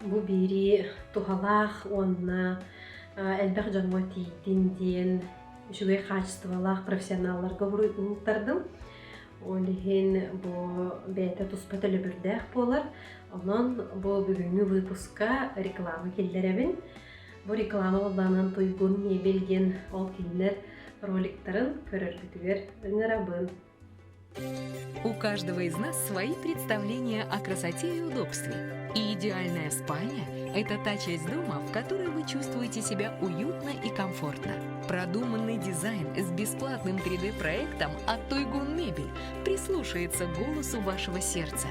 Бу биэрии туһалаах уонна элбэх дьоҥҥо тиийдин диэн үчүгэй хаачыстыбалаах профессионалларга уһултардым. Ол иһин бу бэйэтэ туспа төлөбүрдээх буолар. Онон бу бүгүҥҥү выпуска реклама киллэрэбин. Бу реклама буоллаҕынан Туйгун мебель диэн ол кинилэр роликтарын көрөргүтүгэр ыҥырабын. У каждого из нас свои представления о красоте и удобстве. И идеальная спальня – это та часть дома, в которой вы чувствуете себя уютно и комфортно. Продуманный дизайн с бесплатным 3D-проектом от Тойгун Мебель прислушается к голосу вашего сердца.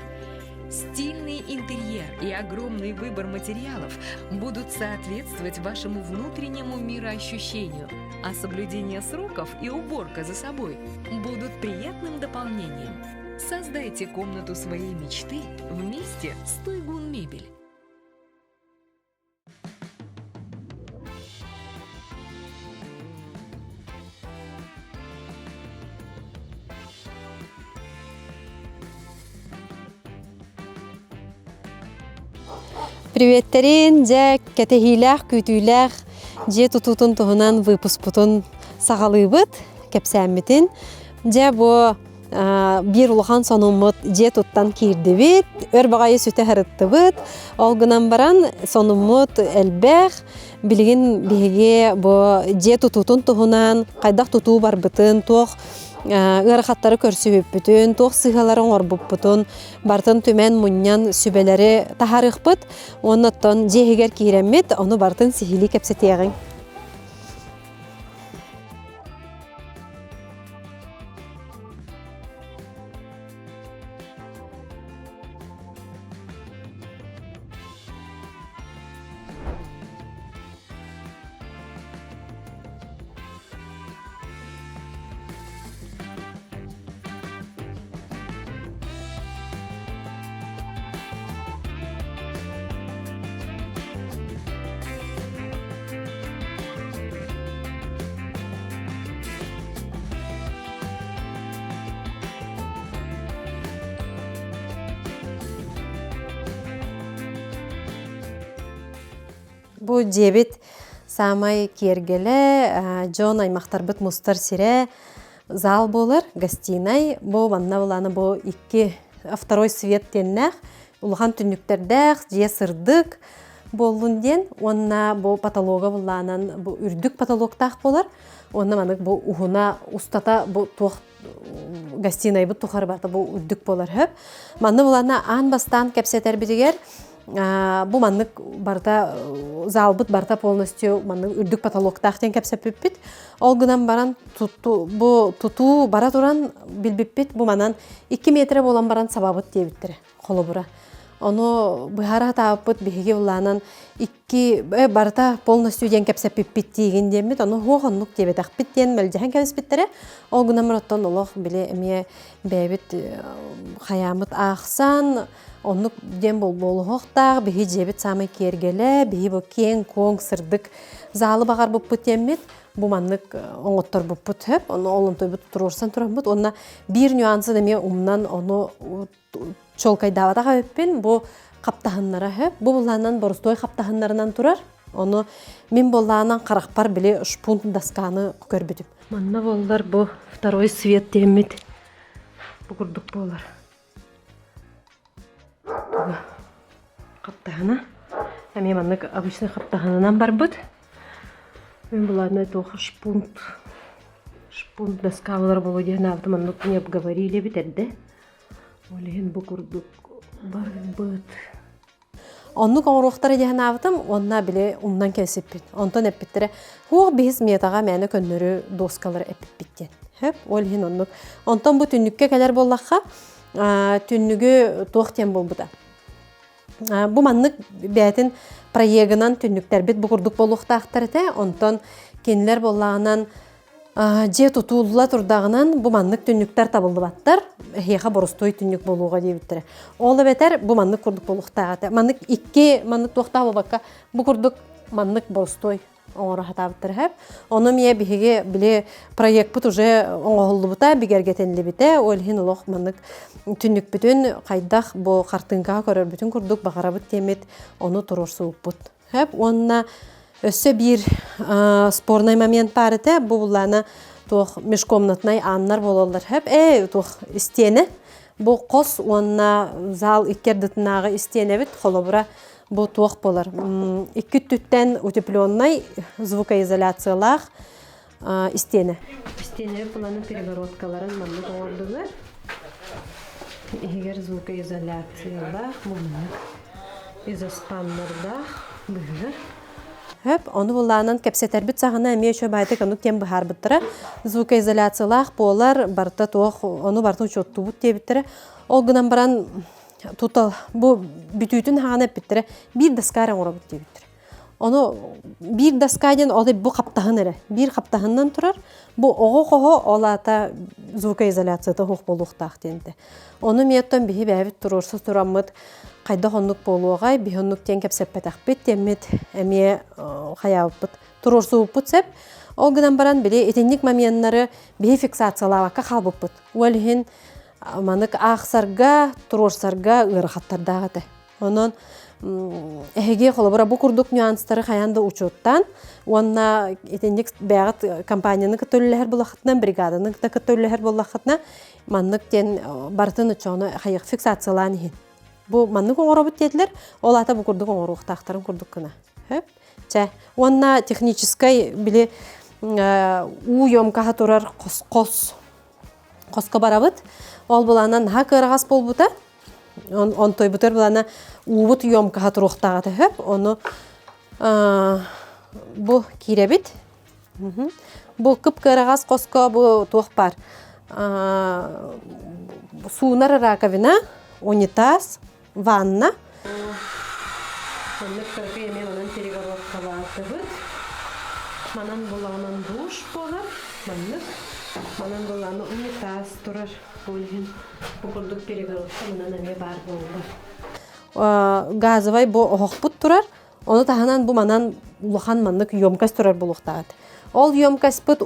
Стильный интерьер и огромный выбор материалов будут соответствовать вашему внутреннему мироощущению, а соблюдение сроков и уборка за собой будут приятным дополнением. Создайте комнату своей мечты вместе с Туйгун Мебель. Приветтерин, дьэ, кэтэһиилээх, күүтүүлээх дьиэ тутуутун туһунан выпускпутун саҕалыыбыт, кэпсээммитин. Дьэ, бу биир улахан сонуммут дьиэ туттан киирдибит, өр баҕайы сүтэ сырыттыбыт. Ол гынан баран сонуммут элбэх. Билигин биһиги бу дьиэ тутуутун туһунан хайдах тутуу барбытын, туох ыарахаттары көрсүбүппүтүн, туох сыыһалары оҥорбуппутун барытын түмэн мунньан сүбэлэри таһаарыахпыт. Уонна оттон дьиэ иһигэр киирэммит, ону барытын сиһилии кэпсэтиэҕиҥ. Бу дьиэбит саамай киэргэлэ, дьон аймахтарбыт мустар сирэ зал буолар, гостинай. Бу манна булааны бу икки второй свет диэннээх, улахан түннүктэрдээх, дьиэ сырдык буоллун диэн уонна бу потолога буллаанан бу үрдүк потолоктаах буолар уонна манык бу уһуна устата бу туох гостинайбыт тухары барыта бу үрдүк буолар хөп манна булана аан бастаан кэпсэтэрбитигэр бу маннык барыта залбыт барыта полностью маннык үрдүк потолоктаах диэн кэпсэппиппит ол гынан баран бу тутуу бара туран билбиппит бу манан 2 метрэ буолан баран сабабыт диэбиттэрэ холобура. Ону быһаара сатаабыппыт биһиги былаанан икки барыта полностью диэн кэпсэппиппит тиигин диэммит, ону суох оннук диэбэтэхпит диэн мэлдьэһэн кэбиспиттэрэ. Ол гынан оттон олох били эмиэ бэйэбит хайааммыт аахсан оннук диэн буолуохтаах, биһи дьиэбит саамай киэргэлэ, биһи бу киэҥ-куоҥ сырдык залы баҕарбыппыт диэммит бу маннык оҥотторбуппут сөп, ону олонтойбут туруорсан тураммыт уонна биир нюансын эмиэ умнан ону чуолкайдаабатах эбиппин бу хаптаһыннара үһү. Бу былаанынан боростуой хаптаһыннарынан турар. Ону мин буоллаҕынан харахпар били шпунт досканы көрбүтүм. Манна буоллар бу второй свет диэммит бу курдук буолар. Туга хаптаһына. Эмиэ маннык обычный хаптаһынынан барбыт. Мин былааннай туох шпунт шпунт доска буолар буолуо диэн аабытым оннук не обговорили эбит эрдэ. Ол иһин бу курдук барбыт. Оннук оҥоруохтара диэн санаабытым уонна били умнан кэлсиппит. Онтон эппиттэрэ, «Хуох биһис метаҕа мээнэ көннөрү доскалары эппиппит» диэн. Хөп, ол иһин оннук. Онтон бу түннүккэ кэлэр буоллахха, түннүгү туох диэн буолбута. Бу маннык бэйэтин проегынан түннүктэрбит бу курдук буолуохтаахтар этэ. Онтон кинилэр буоллаҕынан Дьиэ тутулла турдаҕынан бу маннык түннүктэр табыллыбаттар, эһиэхэ боростуой түннүк буолуоҕа диэбиттэрэ. Ол эбэтэр бу маннык курдук буолуохтаах этэ. Маннык икки маннык туохтаах буолбакка бу курдук маннык боростуой. оҥоро сатаабыттар сөп. Ону эмиэ биһиги били проекпыт уже оҥоһуллубута, бигэргэтиллибитэ. Ол иһин олох маннык түннүкпүтүн хайдах бу хартыыҥкаҕа көрөрбүтүн курдук баҕарабыт диэммит ону туруорсубуппут. Сөп уонна өссө биир спорный момент баар этэ. Бу буллаана туох межкомнатнай ааннар буолаллар сөп. Ээ туох истиэнэ. Бу хос уонна зал икки ардытынааҕы истиэнэбит холобура бу туох буолар икки өттүттэн утепленнай звукоизоляциялаах истиэнэ. Истиэнэ планы перегородкаларын маннык оҥордулар. Иһигэр звукоизоляциялаах, муннук изоспаннардаах быһыылар. Хөп, ону булаанан кэпсэтэрбит саҕана эмиэ үчүгэй баайтык оннук диэн быһаарбыттара. Звукоизоляциялаах буолар, барыта туох, ону барытын учуоттуубут диэбиттэрэ. Ол гынан баран тута бу бүтүүтүн хаҕана эппиттэрэ биир доска эрэ оҥоробут диэбиттэрэ. Ону биир доска диэн ол бу хаптаһын эрэ. Биир хаптаһынынан турар. Бу оҕо хоһо ол аата звукоизоляцията суох буолуохтаах диэн этэ. Ону миэттэн биһи бэйэбит туруорса тураммыт хайдах оннук буолуоҕай, биһи оннук диэн кэпсэппэтэхпит диэммит эмиэ хайаабыппыт, туруорсубуппут сөп. Ол гынан баран били итинник моменнары биһи фиксациялаабакка хаалбыппыт. Ол иһин манык аахсарга, туруорсарга ыарахаттардаах этэ. Онон эһиги холобура бу курдук нюанстары хайаан да учуоттаан уонна итинник бэйэҕит компанияны кытта үлэлэһэр буоллаххытына, бригаданы кытта үлэлэһэр буоллаххытына маннык диэн барытын оччоҕуна хайыах фиксациялаан иһин. Бу маннык оҥоробут диэтилэр, ол аата бу курдук оҥоруохтаахтарын курдук гына. Хөп. Чэ, уонна техническай били уу емкаһа турар хос хоско барабыт. Ол булаанан наһаа кыараҕас буолбута. Онтойбутар булаана уубут емкаһа туруохтааҕа төһөп. Ону бу киирэбит. Бу кып-кыараҕас хоско бу туох баар суунар раковина, унитаз, ванна. Маннык кыракый эмиэ манан перегородкалаатыбыт. Манан булаҕынан душ буолар. Маннык. Манан булаҕына унитаз турар. Ол иһин бу курдук перегородка манан эмиэ баар буолла. Газовай бу оһохпут турар. Ону таһынан бу манан улахан маннык емкость турар буолуохтаах. Ол емкостьпыт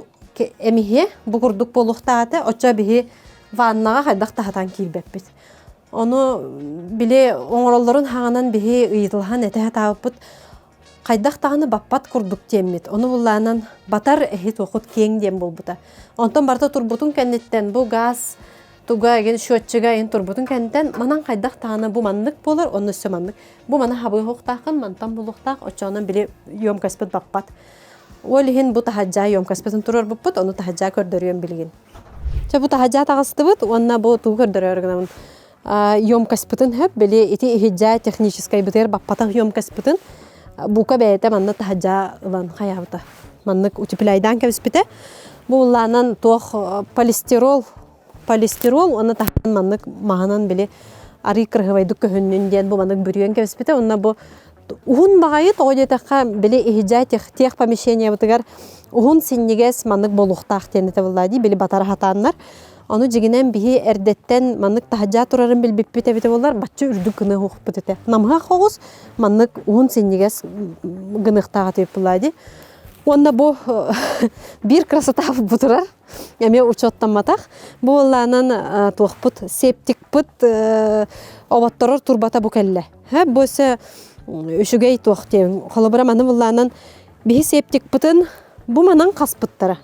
эмиһе бу курдук буолуохтаах этэ. Оччо биһи ваннаҕа хайдах таһатан киирбэппит. Ону били оҥороллорун хаҕынан биһи ыйытылаһан этэ сатаабыппыт хайдах даҕаны баппат курдук диэммит. Ону буллаанан батар эһи туохут киэҥ диэн буолбута. Онтон барыта турбутун кэнниттэн бу газ туга эгин счетчига ин турбутун кэнниттэн манан хайдах даҕаны бу маннык буолар, онно өссө маннык. Бу маны хабыахтааххын, мантан булуохтаах, оччоҕунан били емкостьпыт баппат. Ол иһин бу таһаджаа емкостьпытын туруорбуппут, ону таһаджаа көрдөрүөм билигин. Чэ бу таһаджаа таҕыстыбыт уонна бу тугу көрдөрөр гынабын емкостьпытын хөп били ити иһиджаа техническайбытыгар баппатах емкостьпытын бука бэйэтэ манна таһаджаа ылан хайаабыта. Маннык утепляйдаан кэбиспитэ. Бу улаанан туох полистирол полистирол уонна таһынан маннык маһынан били арыы кырыһыбайдык көһүннүн диэн бу маннык бүрүйэн кэбиспитэ уонна бу уһун баҕайы тоҕо диэтэххэ били иһдьээ тех, тех помещениебытыгар уһун синньигэс маннык буолуохтаах диэн этэ буоллаа дии били батара сатааннар ону дьигинэн биһи эрдэттэн маннык таһдьаа турарын билбиппит эбитэ буоллар бачча үрдүк гына уһукпут этэ намыһах оҕус маннык уһун синньигэс гыныахтаах этибит буоллаа дии уонна бу биир красота бу турар эмиэ учуоттамматах. Бу буоллаанан туохпут септикпыт оботторор турбата бу кэллэ. Бу өссө үчүгэй туох диэн холобура маны буллаанан биһи септикпытын бу манан хаспыттара.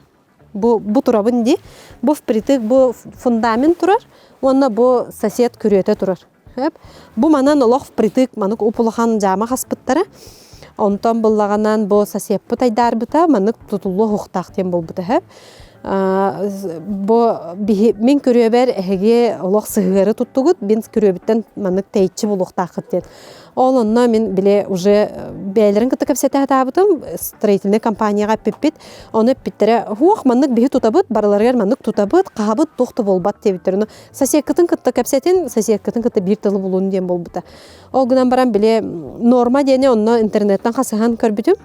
Бу, бу турабын дии. Бу впритык бу фундамент турар уонна бу сосед күрүөтэ турар. Бу манан олох впритык манык уп-улахан дьаама хаспыттара. Онтон буллаҕынан бу соседпыт айдаарбыта маннык тутуллуо уһуктаах диэн буолбута сөп. Бу биһи мин көрүөбэр эһиги олох сыһыары туттугут, мин көрүөбүттэн маннык тэйиччи булуохтааххыт диэн. Ол онно мин били уже бэйэлэрин кытта кэпсэтэ сатаабытым, строительнай компанияҕа эппиппит. Ону эппиттэрэ, «Уох, маннык биһи тутабыт, барыларыгар маннык тутабыт, хаһабыт туох да буолбат» диэбиттэр. Ону соседкытын кытта кэпсэтин, соседкытын кытта биир тылы булун диэн буолбута. Ол гынан баран били норма диэни онно интернеттэн хасыһан көрбүтүм.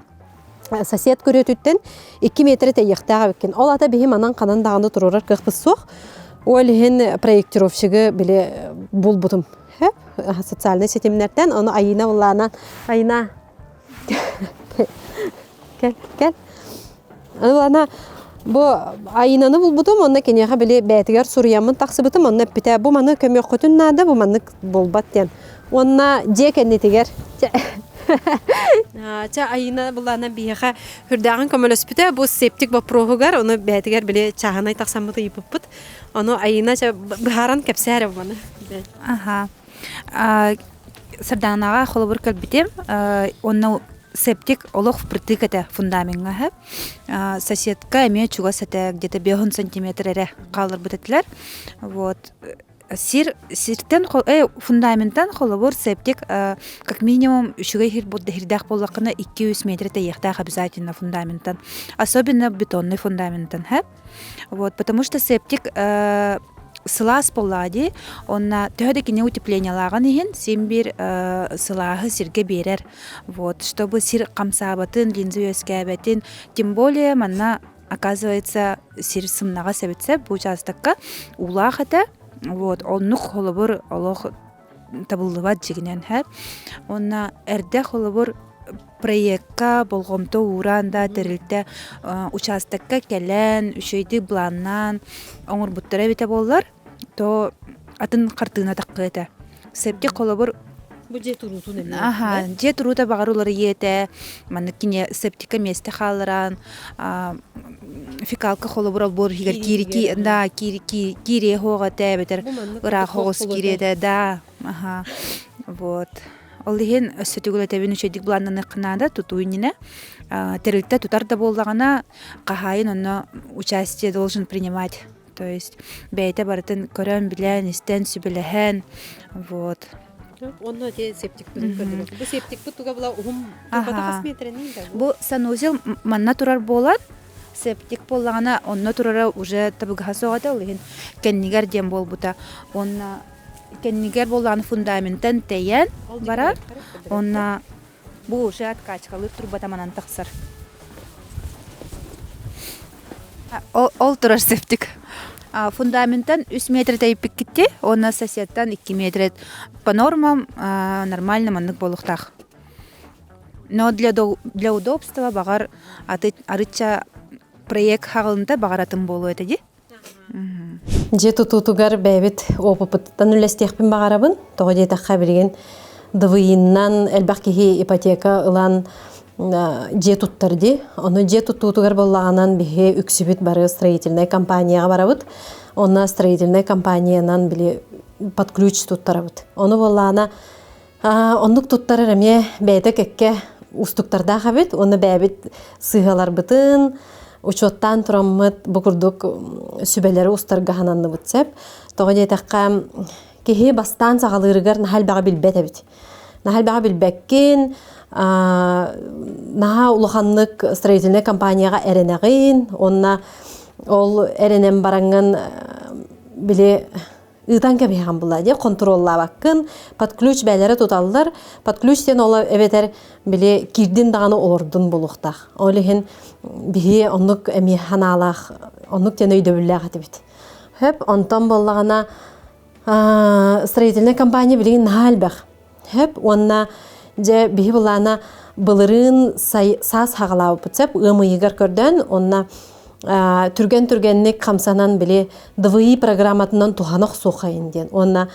Сосед көрүөтүттэн 2 метр тэйиэхтээх эбиккин. Ол ата биһи манан ханан даҕаны туруорар кыахпыт суох. Ол иһин проектировщигы били булбутум. Социальнай ситимнэртэн ону Айына буллаана Айына. Кэл, кэл. Аны бу Айыынаны булбутум, онно киниэхэ били бэйэтигэр суруйаммын тахсыбытым, онно эппитэ, бу маны көмүөххүтүн наада, бу маннык буолбат диэн. Уонна дьиэ кэннитигэр Чэ, Айыына былаана биһиэхэ үрдээҕин көмөлөспүтэ, бу септик боппуруоһугар, ону бэйэтигэр били чааһынай тахсаммыт ыйыппыппыт. Ону Айыына чэ быһааран кэпсээ эрэ бу маны. Аха. Сардаанаҕа холобур кэлбитим. Онно септик олох впритык этэ фундамеҥҥа Соседка эмиэ чугас этэ, где-то 5 сантиметр эрэ хаалларбыт этилэр. Вот. Сир сиртэн фундаментан холобур септик как минимум үчүгэй хирдээх буоллаххына 2-3 метр тэйиэхтээх обязательно фундаментан. Особенно бетонный фундаментан. Вот, потому что септик сылаас буоллаҕа дии, уонна төһө да кини утеплениелааҕын иһин син биир сылааһы сиргэ биэрэр. Вот, чтобы сир хамсаабатын, линза үөскээбэтин, тем более манна оказывается сир сымнаҕас эбит сөп бу учаастакка уулаах этэ. Вот, оннук холобур олох табыллыбат дьигинэн һэ. Уонна эрдэ холобур проекка болҕомто ууран да тэрилтэ учаастакка кэлэн үчүгэйдик былааннаан оҥорбуттара эбитэ буоллар, то атын хартыына таххыа этэ. Септик холобур Бу дьиэ туруутун эмиэ. Аха, дьиэ туруута баҕар уларыйыа этэ. Маннык кини септика миэстэ хаалларан, фекалка холобур олбуор иһигэр киири да киириэ суох этэ эбэтэр ыраах оҕус киириэ этэ да аха вот ол иһин өссө төгүл этэбин үчүгэйдик былааннаныахха наада тутуу иннинэ тэрилтэ тутар да буоллаҕына хаһаайын онно участие должен принимать то есть бэйэтэ барытын көрөн билэн истэн сүбэлэһэн вот Онно ити септикпытын көрдүбүт. Бу септикпит туга була уһун турбата хас метренин да? Бу санузел манна турар буолан септик буоллаҕына онно турара уже табыгаһа суох этэ ол иһин кэннигэр диэн буолбута. Уонна кэннигэр буоллаҕына фундаментан тэйэн барар. Уонна бу уже откачкалыыр турбата манан тахсар. Ол турар септик. Фундаментан 3 метр тэйиппиккитти, уонна соседтан 2 метр по нормам нормально маннык буолуохтаах. Но для, для удобства баҕар арычча проект хаҕылынта баҕар атын буолуо этэ дии. Дьиэ тутуутугар бэйэбит опыппытыттан үллэстиэхпин баҕарабын. Тоҕо диэтэххэ билигин ДВИ-нан элбэх киһи ипотека ылан дьиэ туттар дии. Ону дьиэ туттуутугар буоллаҕынан биһи үксүбүт бары строительнай компанияҕа барабыт. Онно строительнай компаниянан били под ключ туттарабыт. Ону буоллаҕына оннук туттарар эмиэ бэйэтэ кэккэ уустуктардаах эбит. Уонна бэйэбит сыыһаларбытын учуоттаан тураммыт бу курдук сүбэлэри устарга сананныбыт сөп. Тоҕо диэтэххэ, киһи бастаан саҕалыырыгар наһаа элбэҕи билбэт эбит. Наһаа элбэҕи билбэккин, наһаа улаханнык строительнай компанияҕа эрэнэҕин, уонна ол эрэнэн бараҥҥын били ыытан кэбиһэҕин була дии хонтуруоллаабаккын под ключ бээлэрэ туталлар под ключ диэн ол эбэтэр били киирдин даҕаны олордун буолуохтаах ол иһин биһи оннук эмиэ санаалаах оннук диэн өйдөбүллээх этибит хөп онтон буоллаҕына строительнай компания билигин наһаа элбэх Сөп уонна дьэ биһи былаана былырыын саас хаҕалаабыппыт сөп ыам ыйыгар көрдөөн уонна түргэн-түргэнник хамсанан били ДВИ программатынан туһана охсуохайын диэн уонна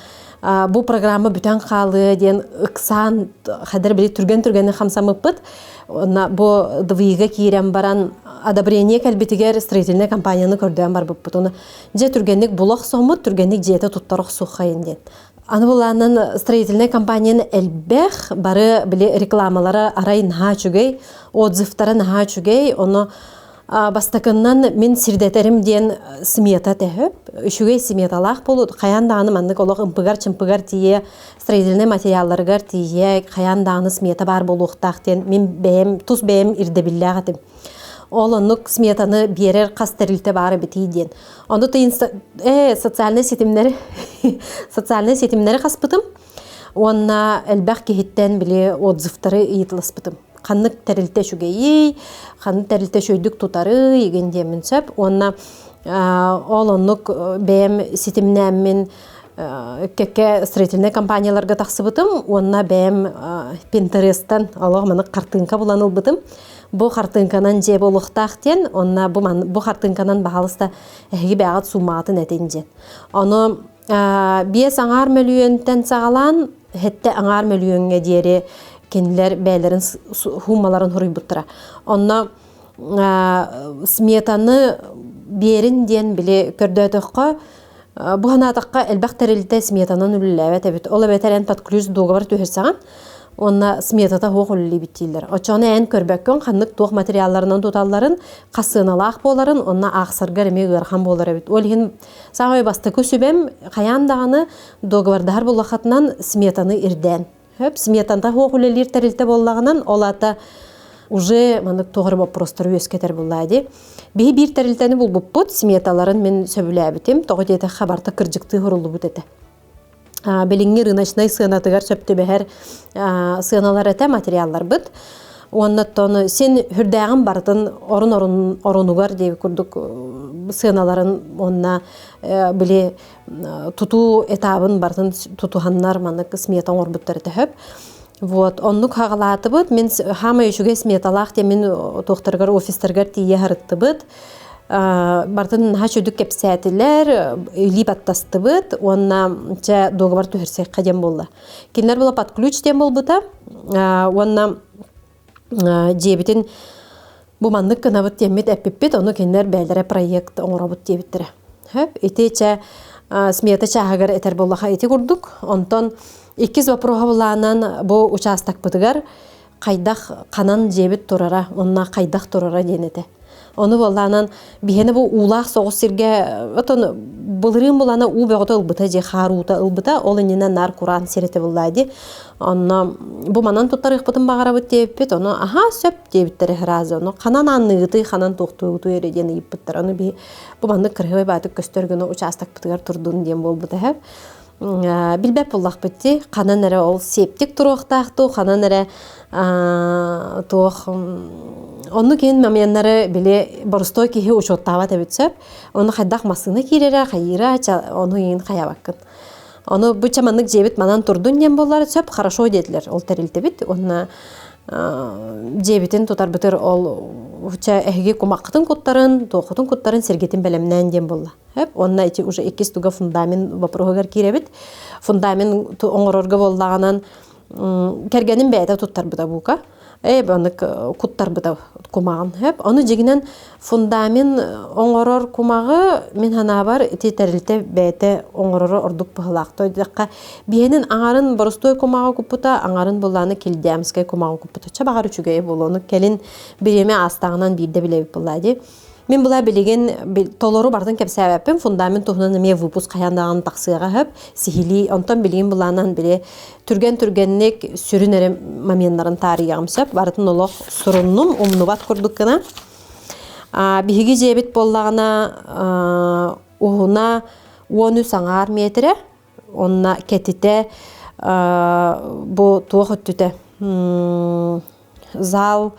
бу программа бүтэн хаалыа диэн ыксаан хадыр били түргэн-түргэнник хамсаммыппыт уонна бу ДВИ-га киирэн баран одобрение кэлбитигэр строительнай компанияны көрдөөн барбыппыт уонна дьэ түргэнник була охсоммут түргэнник дьиэтэ туттар охсуохайын диэн Аны булаанан строительнай компанияны элбэх, бары били рекламалара арай наһаа үчүгэй, отзывтара наһаа үчүгэй, ону бастакыннан мин сирдэтэрим диэн смета тэһөп, үчүгэй сметалаах болу, хайаан даҕаны маннык олох ымпыгар-чымпыгар тиийэ, строительнай материалларыгар тиийэ, хайаан даҕаны смета баар буолуохтаах диэн мин бэйэм, тус бэйэм ирдэбиллээх этим. Ол оннук сметаны биэрэр хас тэрилтэ баар эбитий диэн. Ону социальнай ситимнэри социальнай ситимнэри хаспытым уонна элбэх киһиттэн били отзывтары ыйыталаспытым. Ханнык тэрилтэ үчүгэйий, ханнык тэрилтэ үчүгэйдик тутарый игин диэммин сөп. Уонна ол оннук бэйэм ситимнээммин. Кэккэ строительнай компанияларга тахсыбытым уонна бэйэм Pinterest-тан олох маннык хартыынка булан ылбытым. Бу хартыынканан дьиэ буолуохтаах диэн, уонна бу, бу хартыынканан баһаалыста эһиги бэйэҕит суумаҕытын этин диэн. Ону 5,5 мөлүйүөнтэн саҕалаан 7,5 мөлүйүөҥҥэ диэри кинилэр бэйэлэрин хуумаларын суруйбуттара. Онно сметаны биэрин диэн били көрдөөтөххө, бу санаатахха элбэх тэрилтэ сметанан үлэлээбэт эбит. Ол эбэтэр эн под ключ дуогабар түһэрсэҕин уонна сметата суох үлэлиибит дииллэр. Оччоҕуна эн көрбөккүн ханнык туох материалларынан туталларын, хас сыаналаах буоларын, онно аахсаргар эмиэ ыарахан буолар эбит. Ол иһин саамай бастакы сүбэм хайаан даҕаны дуогабардаһар буоллаххытынан сметаны ирдээн. Хөп, сметанта суох үлэлиир тэрилтэ буоллаҕынан, ол аата уже маннык туох эрэ боппуруостары үөскэтэр буоллаа дии. Биһи биир тэрилтэни булбуппут, сметаларын мин сөбүлээбитим. Тоҕо диэтэххэ барыта кырдьыктыы суруллубут этэ. Билиҥҥи рыночнай сыанатыгар сөп түбэһэр сыаналар этэ материалларбыт. Уонна оттон син хүрдээҕин барытын орун-орун орунугар диэбит курдук сыаналарын уонна били тутуу этабын барытын тутуһаннар маннык смета оҥорбуттар этэ сөп. Вот, оннук хаҕалаатыбыт. Мин хаамай үчүгэй сметалаах диэн мин туохтарыгар офистарыгар тиийэ сырыттыбыт. Барытын наһаа үчүгдүк кэпсээтилэр, илии баттастыбыт уонна чэ дуогабар түһэрсиэххэ диэн буолла. Кинилэр була под ключ диэн буолбута. Уонна дьиэбитин бу маннык гынабыт диэммит эппиппит, ону кинилэр бэйэлэрэ проект оҥоробут диэбиттэрэ. Хөп, ити чэ смета чааһыгар этэр буоллаха ити курдук. Онтон иккис вопроһа булаанан бу учаастакпытыгар хайдах ханан дьиэбит турара, онно хайдах турара диэн этэ. Ону буоллаанан биһиэнэ бу уулаах соҕус сиргэ отон былырыын булана уу бөҕөтө ылбыта дьиэ хаар уута ылбыта ол иннинэ наар кураан сир этэ буллаа дии онно бу манан туттарыахпытын баҕарабыт диэбиппит ону аһаа сөп диэбиттэрэ сразу ону ханан аанныгытый ханан туохтуугутуй эрэ диэн ыйыппыттар ону биһи бу маннык кырыһыбай баатык көстөр гына учаастакпытыгар турдун диэн буолбута сөп билбэт буоллахпыт дии ханан эрэ ол септик туруохтаах дуу ханан эрэ туох оннук иһин моменнары били боростуой киһи учуоттаабат эбит сөп ону хайдах массыына киирэрэ хайыыра ону иһин хайабаккын ону бу маннык дьиэбит манан турдун диэн буоллар сөп хорошо диэтилэр ол тэрилтэбит уонна дьиэбитин тутарбытыр ол эһиги кумаххытын куттарын туоххутун куттарын сиргитин бэлэмнээн диэн буолла Хөп, уонна ити уже иккис туга фундамент вопроһугар киирэбит. Фундамент оҥорорго буоллаҕынан кэргэним бэйэтэ туттарбыта буука. Ээ баннык куттарбыта кумаҕын. Хөп, ону дьигинэн фундамент оҥорор кумаҕы мин санаабар ити тэрилтэ бэйэтэ оҥороро ордук быһылаах. Тойдахха биһэнин аҥарын боростуой кумаҕы куппута, аҥарын буллааны килдямскай кумаҕы куппута. Ча баҕар үчүгэйэ буолуону кэлин бириэмэ аастаҕынан биирдэ билэбит буоллаа дии. Мин була билигин толору барытын кэпсээбэппин, фундамент туһунан эмиэ выпуск хайаан даҕаны тахсыаҕа сөп, сиһилии. Онтон билигин былаанан били түргэн-түргэнник сүрүн эрэ моменнарын таарыйаҕым сөп. Барытын олох суруннум, умнубат курдук гына. Биһиги дьиэбит буоллаҕына уһуна 13,5 миэтэрэ, онно кэтитэ бу туох өттүтэ зал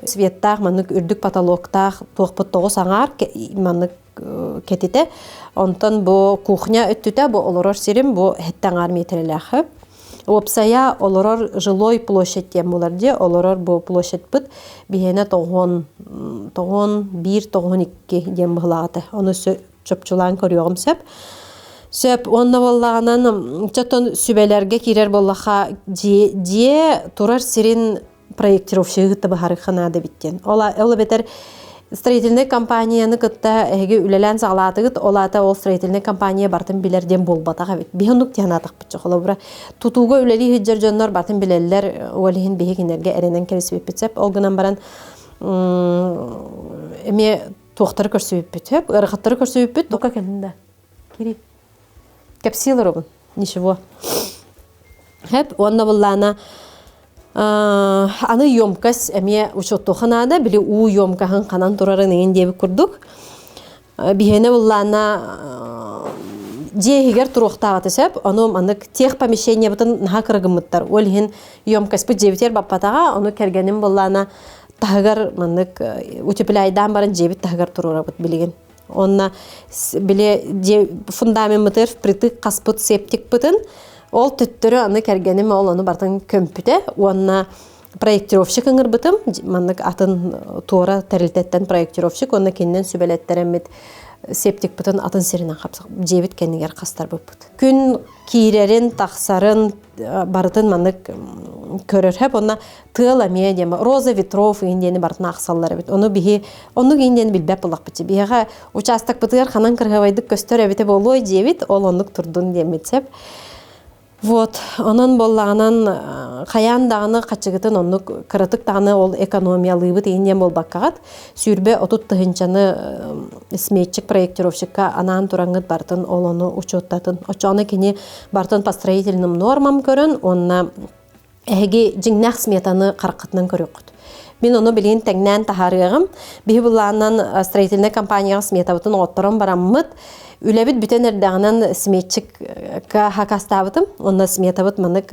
светтаах маннык үрдүк потолоктаах туохпут 9,5 маннык кэтитэ онтон бу кухня өттүтэ бу олорор сирим бу 7,5 миэтэрэлээх уопсайа олорор жилой площадь диэн буолар дии олорор бу площадьпыт биһиэнэ тоҕуон 91 92 диэн быһылаҕата ону чопчулаан көрүөҕүм сөп. Сөп уонна буоллаҕынан чотон сүбэлэргэ киирэр буоллахха дьиэ турар сирин проектировщигы кытта быһаарыахха наада эбит диэн. Ол, ол эбэтэр строительнай компанияны кытта эһиги үлэлээн саҕалаатыгыт, ол аата ол строительнай компания барытын билэр диэн буолбатах эбит. Биһи оннук диэн аатахпыт холобура тутууга үлэлии сылдьар дьоннор барытын билэллэр, ол иһин биһи кинилэргэ эрэнэн кэбиспиппит сөп. Ол гынан баран эмиэ туохтары көрсүбүппүт сөп ыарахаттары көрсүбүппүт тока кэлин да кири кэпсии олоробун ничего хэп уонна буллаана аны емкость эмиэ учуоттуоха наада били уу емкаһын ханан турарын иҥин диэбит курдук биһиэнэ буллаана дьиэ иһигэр туруохтааҕыта сөп ону маннык тех помещениебытын наһаа кыра гыммыттар ол иһин емкостьпыт дьиэбитигэр баппатаҕа ону кэргэним буллаана таһыгар маннык утепляйдаан баран дьиэбит таһыгар туруорабыт билигин. Онна били фундамеммытыгар впритык хаспыт септикпытын ол төттөрү аны кэргэним ол ону бартын көмпүтэ уонна проектировщик ыҥырбытым маннык атын туора тэрилтэттэн проектировщик уонна кининэн сүбэлэттэрэммит септикпытын атын сиринэн дьиэбит кэннигэр хастарбыппыт. Күн киирэрин, тахсарын барытын маннык көрөр хөп онно тыал эмиэ диэн роза ветров иин диэни барытын аахсаллар эбит. Ону биһи оннук иин диэни билбэт буллахпыт. Биһиэхэ учаастакпытыгар ханан кырыһабайдык көстөр эбитэ буолуой диэбит, ол оннук турдун диэммит сөп. Вот, онон буоллаҕынан хайаан даҕаны хаччыгытын оннук кыратык даҕаны ол экономиялыыбыт иһин диэн буолбаккаҕыт 20-30 тыһыынчаны сметчик проектировщикка анаан тураҥҥыт бартын ол ону учуоттатын. Оччоҕуна кини бартын по строительным нормам көрөн уонна эһиги дьиҥнээх сметаны хараххытынан көрүөххүт. Мин ону билигин тэҥнээн таһаарыаҕым. Биһи былаанынан строительнай компанияҕа сметабытын оҥотторон бараммыт, үлэбит бүтэн эрдэҕинэн сметчикка хакастаабытым. Онно сметабыт маннык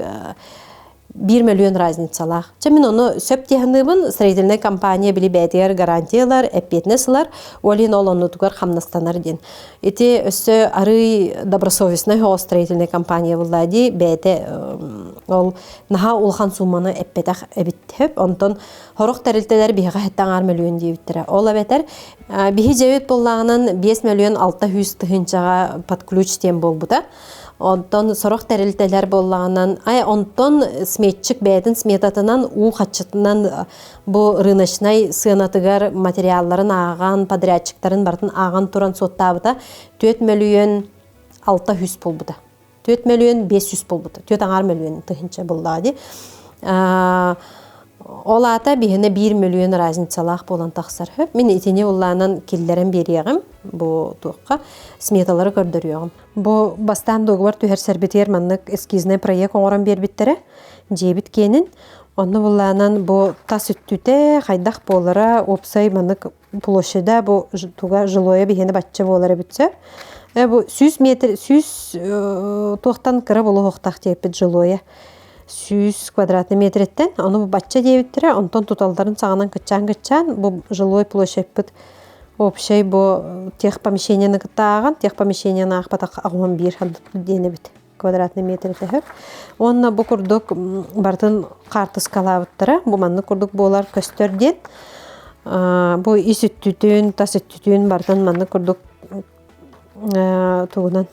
1 мөлүйүөн разницалаах. Чэ мин ону сөп диэханыыбын, строительнай компания били бэйэтигэр гарантия ылар, эппиэтинэс ылар, ол иһин ол оннутугар хамнастанар диэн. Ити өссө арыый добросовестный оҕо строительнай компания булла дии, бэйэтэ ол наһаа улахан сууманы эппэтэх эбит хөп. Онтон хорох тэрилтэлэр биһиэхэ хэттэ мөлүйүөн диэбиттэрэ. Ол эбэтэр биһи дьэбит буоллаҕынан 5 мөлүйүөн 600 тыһыынчаҕа под ключ диэн буолбута. Онтон сорох тэрилтэлэр буоллаҕынан, ай онтон сметчик бэйэтин сметатынан уу хаччытынан бу рыночнай сыанатыгар материалларын ааҕан, подрядчиктарын барытын ааҕан туран суоттаабыта 4 мөлүйүөн 600 буолбута. 4 мөлүйүөн 500 буолбута. 4 аҥаар мөлүйүөн тыһыынча буллаа дии. Ол аата биһиэнэ 1 мөлүйүөн разницалаах буолан тахсар. Мин итини уллаанан киллэрэн биэриэҕим бу туохха сметалары көрдөрүөҕүм. Бу бастаан дуогубар түһэрсэрбитигэр маннык эскизнай проект оҥорон биэрбиттэрэ дьиэбит киэнин. Онно буллаанан бу тас өттүтэ хайдах буолара уопсай маннык площада бу туга жилое биһиэнэ бачча буолар эбит сөп. Бу 100 метр 100 туохтан кыра буолуохтаах диэппит жилое 100 квадратный метреттен ону бачча диэбиттэрэ онтон туталларын саҕанан кыччаан-кыччаан бу жилой площадьпыт общай бу техпомещениены кытта ааҕан техпомещениены аахпатах 81 диэн эбит квадратный метр этэ Уонна бу курдук барытын хаартыскалаабыттара бу маннык курдук буолар көстөр диэн бу ис өттүтүн тас өттүтүн барытын маннык курдук тугунан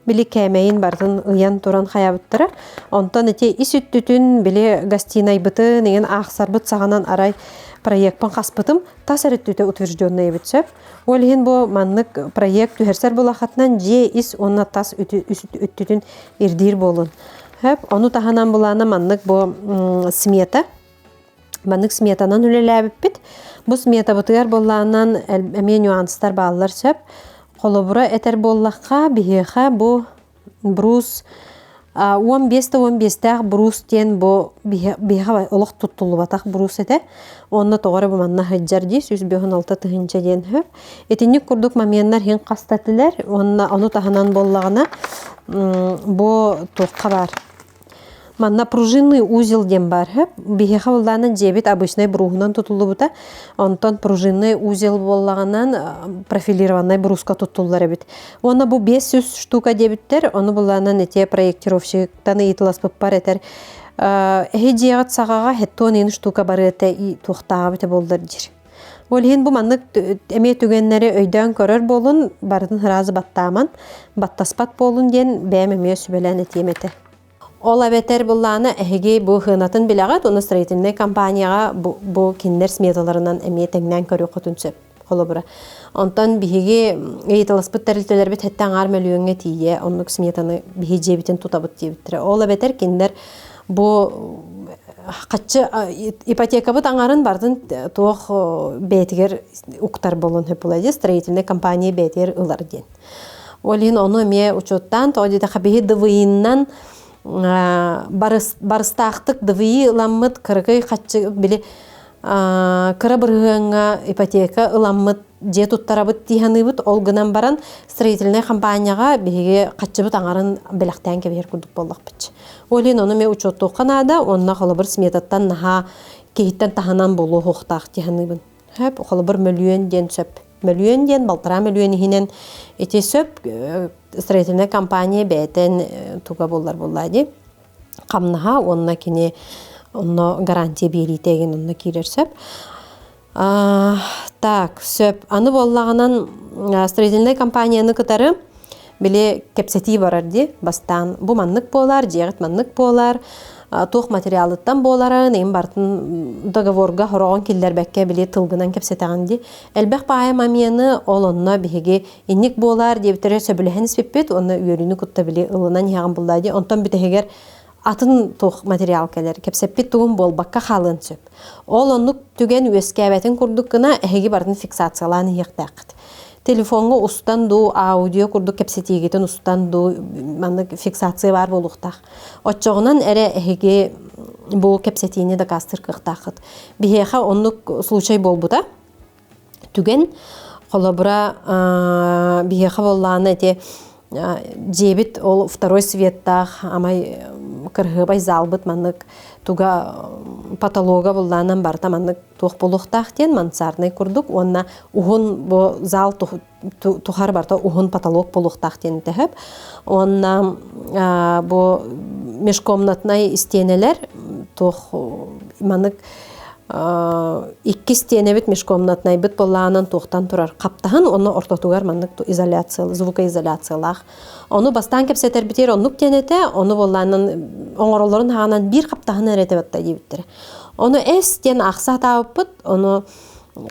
били кээмэйин барытын ыйан туран хайабыттара. Онтон ити ис өттүтүн били гостинайбытын иҥин аахсарбыт саҕанан арай проекпын хаспытым тас эрэ өттүтэ утвержденный эбит сөп. Ол иһин бу маннык проект түһэрсэр булахатынан дьиэ ис уонна тас өттүтүн ирдиир буолун. Хөп, ону таһынан булаана маннык бу смета Маннык сметанан үлэлээбиппит. Бу сметабытыгар буоллаҕынан эмиэ нюанстар бааллар сөп. Холобура этэр буоллахха, биһиэхэ бу брус 15 да 15-тээх брус диэн бу биһиэхэ олох туттуллубатах брус этэ. Уонна тоҕо эрэ бу манна сылдьар дии 156 тыһыынча диэн сөп. Итинник курдук моменнар иһин хаста этилэр. Уонна ону таһынан буоллаҕына бу туохха баар Манна пружинный узел диэн баар сөп. Биһиэхэ буоллаҕына дьиэбит обычнай бруһунан тутуллубута. Онтон пружинный узел буоллаҕынан профилированнай бруска туттуллар эбит. Уонна бу 500 штука диэбиттэр. Ону буоллаҕынан ити проектировщиктан ыйытыласпыппар этэр эһи дьиэҕит саҕаҕа хеттон ин штука барыата и туохтааҕа эбитэ буоллар диир. Ол иһин бу маннык эмиэ түгэннэри өйдөөн көрөр буолун, барытын сразу баттааман, баттаспат буолун диэн бэйэм эмиэ сүбэлээн этиэм этэ. Ол эбэтэр буллаана эһиги бу хыанатын билэҕит, уонна строительнай компанияҕа бу, бу кинилэр сметаларынан эмиэ тэҥнээн көрүөххүтүн сөп. Холобура. Онтон биһиги ыйыталаспыт тэрилтэлэрбит хэттэ аҥаар мөлүйүөҥҥэ тиийэ оннук сметаны биһи дьиэбитин тутабыт диэбиттэрэ. Ол эбэтэр кинилэр бу хаччы ипотекабыт аҥарын бардын туох бэйэтигэр уктар буолуон сөп буолар строительнай компания бэйэтигэр ылар диэн. Ол иһин ону эмиэ учуоттаан тоҕо диэтэххэ биһи ДВИ-нан барыстаахтык ДВИ ыламмыт кыракый хаччы били кыра бырыһыаҥҥа ипотека ыламмыт дьиэ туттарабыт дии саныыбыт. Ол гынан баран строительнай компанияҕа биһиги хаччыбыт аҥарын бэлэхтээн кэбиһэр курдук буоллахпыт. Ол иһин ону эмиэ учуоттуохха наада уонна холобур сметаттан наһаа киһиттэн таһынан буолуо суохтаах дии саныыбын. Хөп, холобур мөлүйүөн диэн сөп. Мөлүйүөн диэн балтараа мөлүйүөн иһинэн ити сөп строительнай компания бэйэтин туга буллар булла дии. Хамнаһа уонна кини онно гарантия биэриитэ игин онно киирэр сөп. Так, сөп. Аны буоллаҕынан строительнай компанияны кытары били кэпсэтии барар дии бастаан бу маннык буолар, дьиэҕит маннык буолар, туох материалыттан буоларын, им бартын договорга хороҕон киллэрбэккэ били тылгынан кэпсэтэҕин дии. Элбэх баайа мамияны ол онно биһиги инник буолар диэбиттэрэ сөбүлэһэн испиппит уонна үөрүүнү кытта били ылынан иһэҕин буллаа дии. Онтон бүтэһигэр атын туох материал кэлэр кэпсэппит тугум буолбакка хаалыан сөп. Ол оннук түгэн үөскээбэтин курдук гына эһиги барытын фиксациялаан иһиэхтээххит. Телефоҥҥа устан дуу, аудио курдук кэпсэтиигитин устан дуу маннык фиксация баар буолуохтаах. Оччоҕунан эрэ эһиги бу кэпсэтиини дакаастыыр кыахтааххыт. Биһиэхэ оннук случай буолбута. Түгэн холобура биһиэхэ буоллаҕына ити дьиэбит ол второй светтаах амай кырһыабай залбыт маннык туга потолога буллаанан барыта маннык туох буолуохтаах диэн мансарднай курдук уонна уһун бу зал тухар барыта уһун потолок буолуохтаах диэн тэһэп уонна бу межкомнатнай истиэнэлэр туох маннык икки истиэнэбит межкомнатнайбыт буоллаҕынан туохтан турар хаптаһын уонна ортотугар маннык изоляция звукоизоляциялаах ону бастаан кэпсэтэрбитигэр оннук диэн этэ ону буоллаанан оҥороллорун хаанан биир хаптаһын эрэ этэ батта диэбиттэрэ ону эс диэн аахса сатаабыппыт ону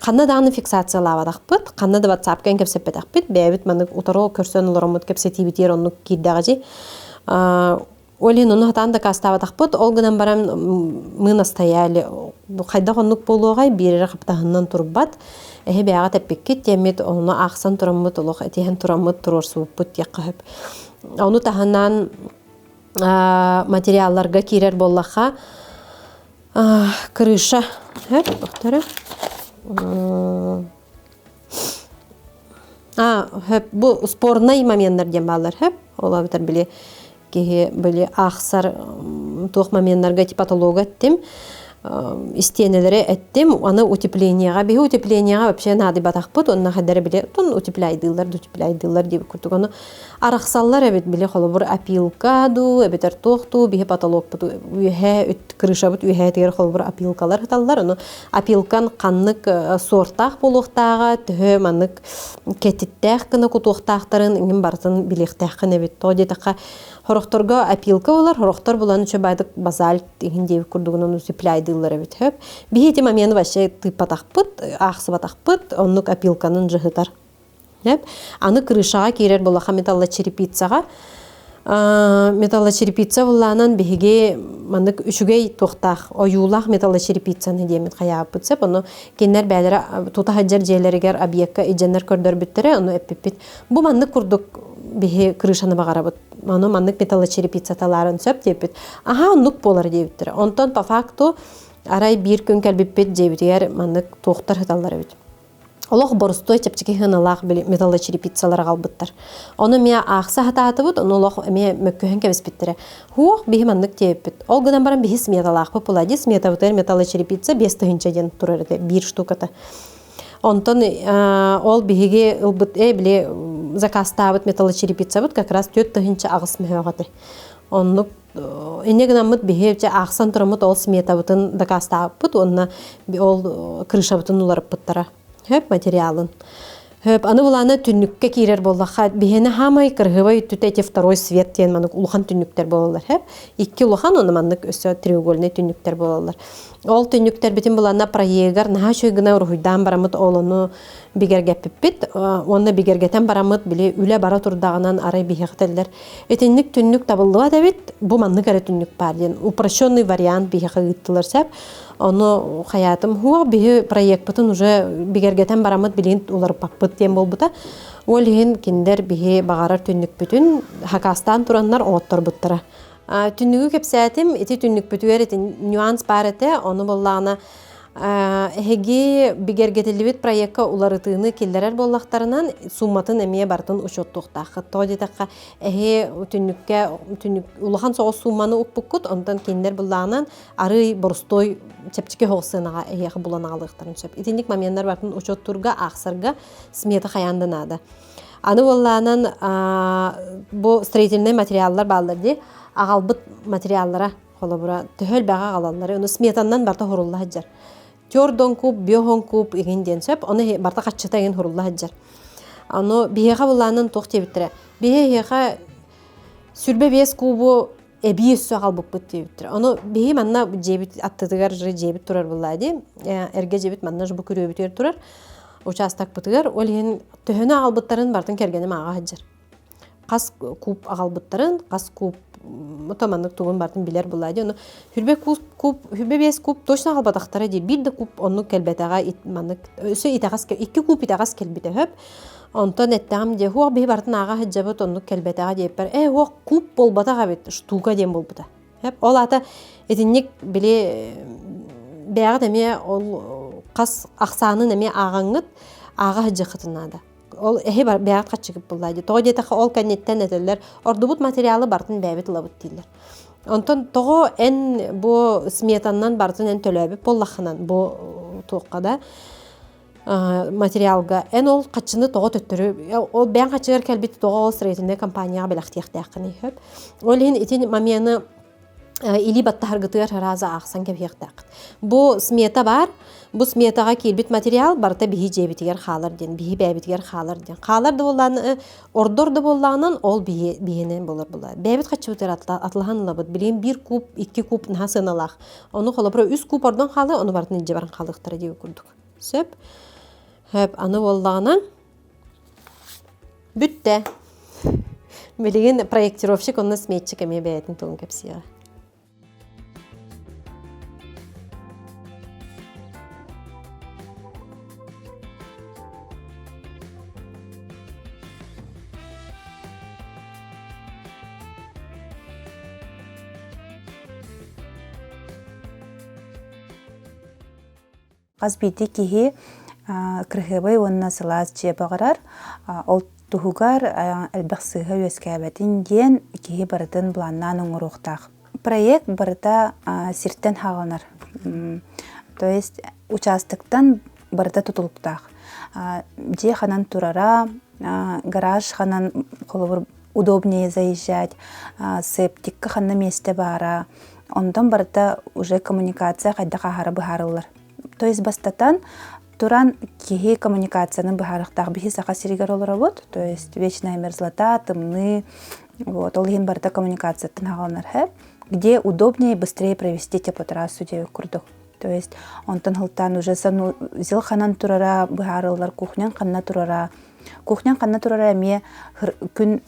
ханна даҕаны фиксациялаабатахпыт ханна да ватсапка кэпсэппэтэхпит бэйэбит маннык утары көрсөн олороммут кэпсэтиибитигэр оннук киирдэҕэ Ол иһин ону сатаан дакаастаабатахпыт, ол гынан баран мы настояли хайдах оннук буолуоҕай, биир эрэ хаптаһынынан турбат, эһи бэйэҕэ тэппиккит диэммит, ону аахсан тураммыт, олох этиһэн тураммыт туруорсубуппут диэххэ сөп. Ону таһынан материалларга киирэр буоллахха, крыша, бу спорнай моменнар диэн бааллар хөп ол эбэтэр били киһи били аахсар туох моменнарга типатолога эттим истиэнэлэри эттим аны утеплениеҕа биһи утеплениеҕа вообще наадыйбатахпыт уонна хайдары били тун утепляйдыыллар да утепляйдыыллар диэбит курдук ону арахсаллар эбит били холобур опилка дуу эбэтэр туох дуу биһи потолокпут үөһээ крышабыт үөһээтигэр холобур опилкалар ыталлар ону опилкан ханнык суортаах буолуохтааҕа төһө маннык кэтиттээх гына кутуохтаахтарын иҥин барытын билиэхтээххин эбит тоҕо диэтэххэ сорохторго опилка болар сорохтор булан үчү байдык базальт иһин диэбит курдугунан усыпляйдыыллар эбит хөп биһи ити момены вообще тыыппатахпыт аахсыбатахпыт оннук опилканын жыһытар Аны крышаҕа киирэр булаха металлочерепицаҕа металлочерепица буллаанан биһиги маннык үчүгэй туохтаах ойуулаах металлочерепицаны диэммит хайаабыппыт сөп ону кинилэр бээлэрэ тута сылдьар дьиэлэригэр объекка идьэннэр көрдөрбүттэрэ ону эппиппит бу маннык курдук биһи крышаны баҕарабыт ону маннык металлочерепицаталаарын сөп диэппит аһаа оннук буолар диэбиттэрэ онтон по факту арай биир күн кэлбиппит дьиэбитигэр маннык туохтар сыталлар эбит Олох боростуой чэпчэки сыаналаах били металлочерепицалар аҕалбыттар. Ону эмиэ аахса сатаатыбыт, ону олох эмиэ мөккүһэн кэбиспиттэрэ. Һуох, биһи маннык диэбиппит. Ол гынан баран биһи сметалаахпыт буолаа сметабытыгар металлочерепица 5000 диэн турар этэ, биир штуката. Онтон ол биһиги ылбыт, э, били заказтаабыт металлочерепицабыт как раз 4008 мөһөөх этэ. Оннук инньэ гынаммыт биһи аахсан тураммыт ол сметабытын дакаастаабыппыт уонна ол крышабытын уларыппыттара хөп материалын хөп аны булаана түннүккэ киирэр буоллахха биһиэнэ хаамай кырыһыбай өттүтэ эти второй свет диэн маннык улахан түннүктэр буолаллар хөп икки улахан уонна маннык өссө треугольный түннүктэр буолаллар ол түннүктэрбитин булаана проегар наһаа үчүгэй гына уруһуйдаан бараммыт ол ону бигэргэппиппит уонна бигэргэтэн бараммыт били үлэ бара турдаҕынан арай биһиэхэ этэллэр Итинник түннүк табыллыбат эбит, бу маннык эрэ түннүк баар диэн упрощенный вариант биһиэхэ ыыттылар сөп. Ону хайаатым хуох биһи проекпытын уже бигэргэтэн бараммыт билигин уларыппаппыт диэн буолбута. Ол иһин кинилэр биһи баҕарар түннүкпүтүн хакаастаан тураннар Эһиги бигэргэтиллибит проекка уларытыыны киллэрэр буоллахтарынан сууматын эмиэ барытын учуоттуохтааххыт. Тоҕо диэтэххэ, эһи түннүккэ түннүк улахан соҕус сууманы укпуккут, онтон кинилэр былаанан арыый боростуой чэпчэки соҕус сыанаҕа эһиэхэ булан аҕалыахтарын сөп. Итинник моменнар барытын учуоттуурга, аахсарга смета хайаан да наада. Аны буоллаанан бу строительнай материаллар бааллар дии, аҕалбыт материаллара Холобура, төһө элбэҕи аҕалаллар, ону сметаннан барыта хурулла сылдьар. Тёрдон куб, биохон куб игин диэн сөп, ону барыта хаччыта игин хурулла сылдьар. Ону биһиэхэ былаанын туох диэбиттэрэ. Биһи эһиэхэ 25 кубу эбии өссө аҕалбыппыт диэбиттэрэ. Ону биһи манна дьиэбит аттытыгар же дьиэбит турар буоллаа дии. Эргэ дьиэбит манна же бу күрүөбүтүгэр турар учаастакпытыгар. Ол иһин төһөнү аҕалбыттарын барытын кэргэним ааҕа сылдьар. Хас куб аҕалбыттарын, хас куб ото маннык тугун барытын билэр буоллаа дии. Ону хүрбэ куб, куб, хүрбэ биэс куб точно аҕалбатахтара дии. Биир да куб оннук кэлбэтэҕэ маннык өссө итэҕэс икки куб итэҕэс кэлбитэ сөп. Онтон эттэҕим дии, хуох биһи барытын ааҕа сылдьабыт, оннук кэлбэтэҕэ диэппэр, ээ хуох куб буолбатах эбит, штука диэн буолбута. Сөп. Ол аата итинник били бэйэҕит эмиэ ол хас ахсаанын эмиэ ааҕаҥҥыт ааҕа сылдьыаххытын наада. Ол эһи бэйэҕит хаччыгыт буллаа дии. Тоҕо диэтэххэ ол кэнниттэн этэллэр, ордубут материалы барытын бэйэбит ылабыт дииллэр. Онтон тоҕо эн бу сметаннан барытын эн төлөөбүт буоллаххынан бу туохха да материалга эн ол хаччыны тоҕо төттөрү ол бэйэҥ хаччыгар кэлбит тоҕо ол строительнай компанияҕа бэлэхтиэхтээххиний сөп. Ол иһин ити момены илии баттаһаргытыгар ырааза аахсан кэбиһиэхтээххит. Бу смета баар, бу сметаҕа киирбит материал барыта биһи дьиэбитигэр хаалар диэн, биһи бэйэбитигэр хаалар диэн. Хаалар да буоллаҕына, ордор да буоллаҕынан ол биһи биһинэн буолар буолар. Бэйэбит хаччыбытыгар атылаһан ылабыт. Билигин биир куб, икки куб наһаа сыаналаах. Ону холобура үс куб ордон хаалыа, ону барытын илдьэ баран хаалыахтара диэбит курдук. Сөп. Сөп. Аны буоллаҕына Бүттэ. Билигин проектировщик онно сметчик эмиэ бэйэтин тылын кэпсиэҕэ. Хас биирдии киһи кырыһыабай уонна сылаас дьиэ баҕарар. Ол туһугар элбэх сыыһа үөскээбэтин диэн киһи барытын былааннаан оҥоруохтаах. Проект барыта сиртэн хааланар. То есть участоктан барыта тутулуктаах. Дьиэ ханан турара, гараж ханан холобур удобнее заезжать, септикка ханна миэстэ баара, Онтон барыта уже коммуникация хайдах аһара быһаарыллар. То есть бастатан туран киһи коммуникацияны быһаарыахтаах. Биһи Саха сиригэр олоробут, то есть вечная мерзлота, тымныы, вот, ол иһин барыта коммуникацияттан хааланар где удобнее и быстрее провести теплотрассу диэбит курдук. То есть онтон сылтаан уже санузел ханан турара быһаарыллар, кухнян ханна турара, Кухнян ханна турара эмиэ күн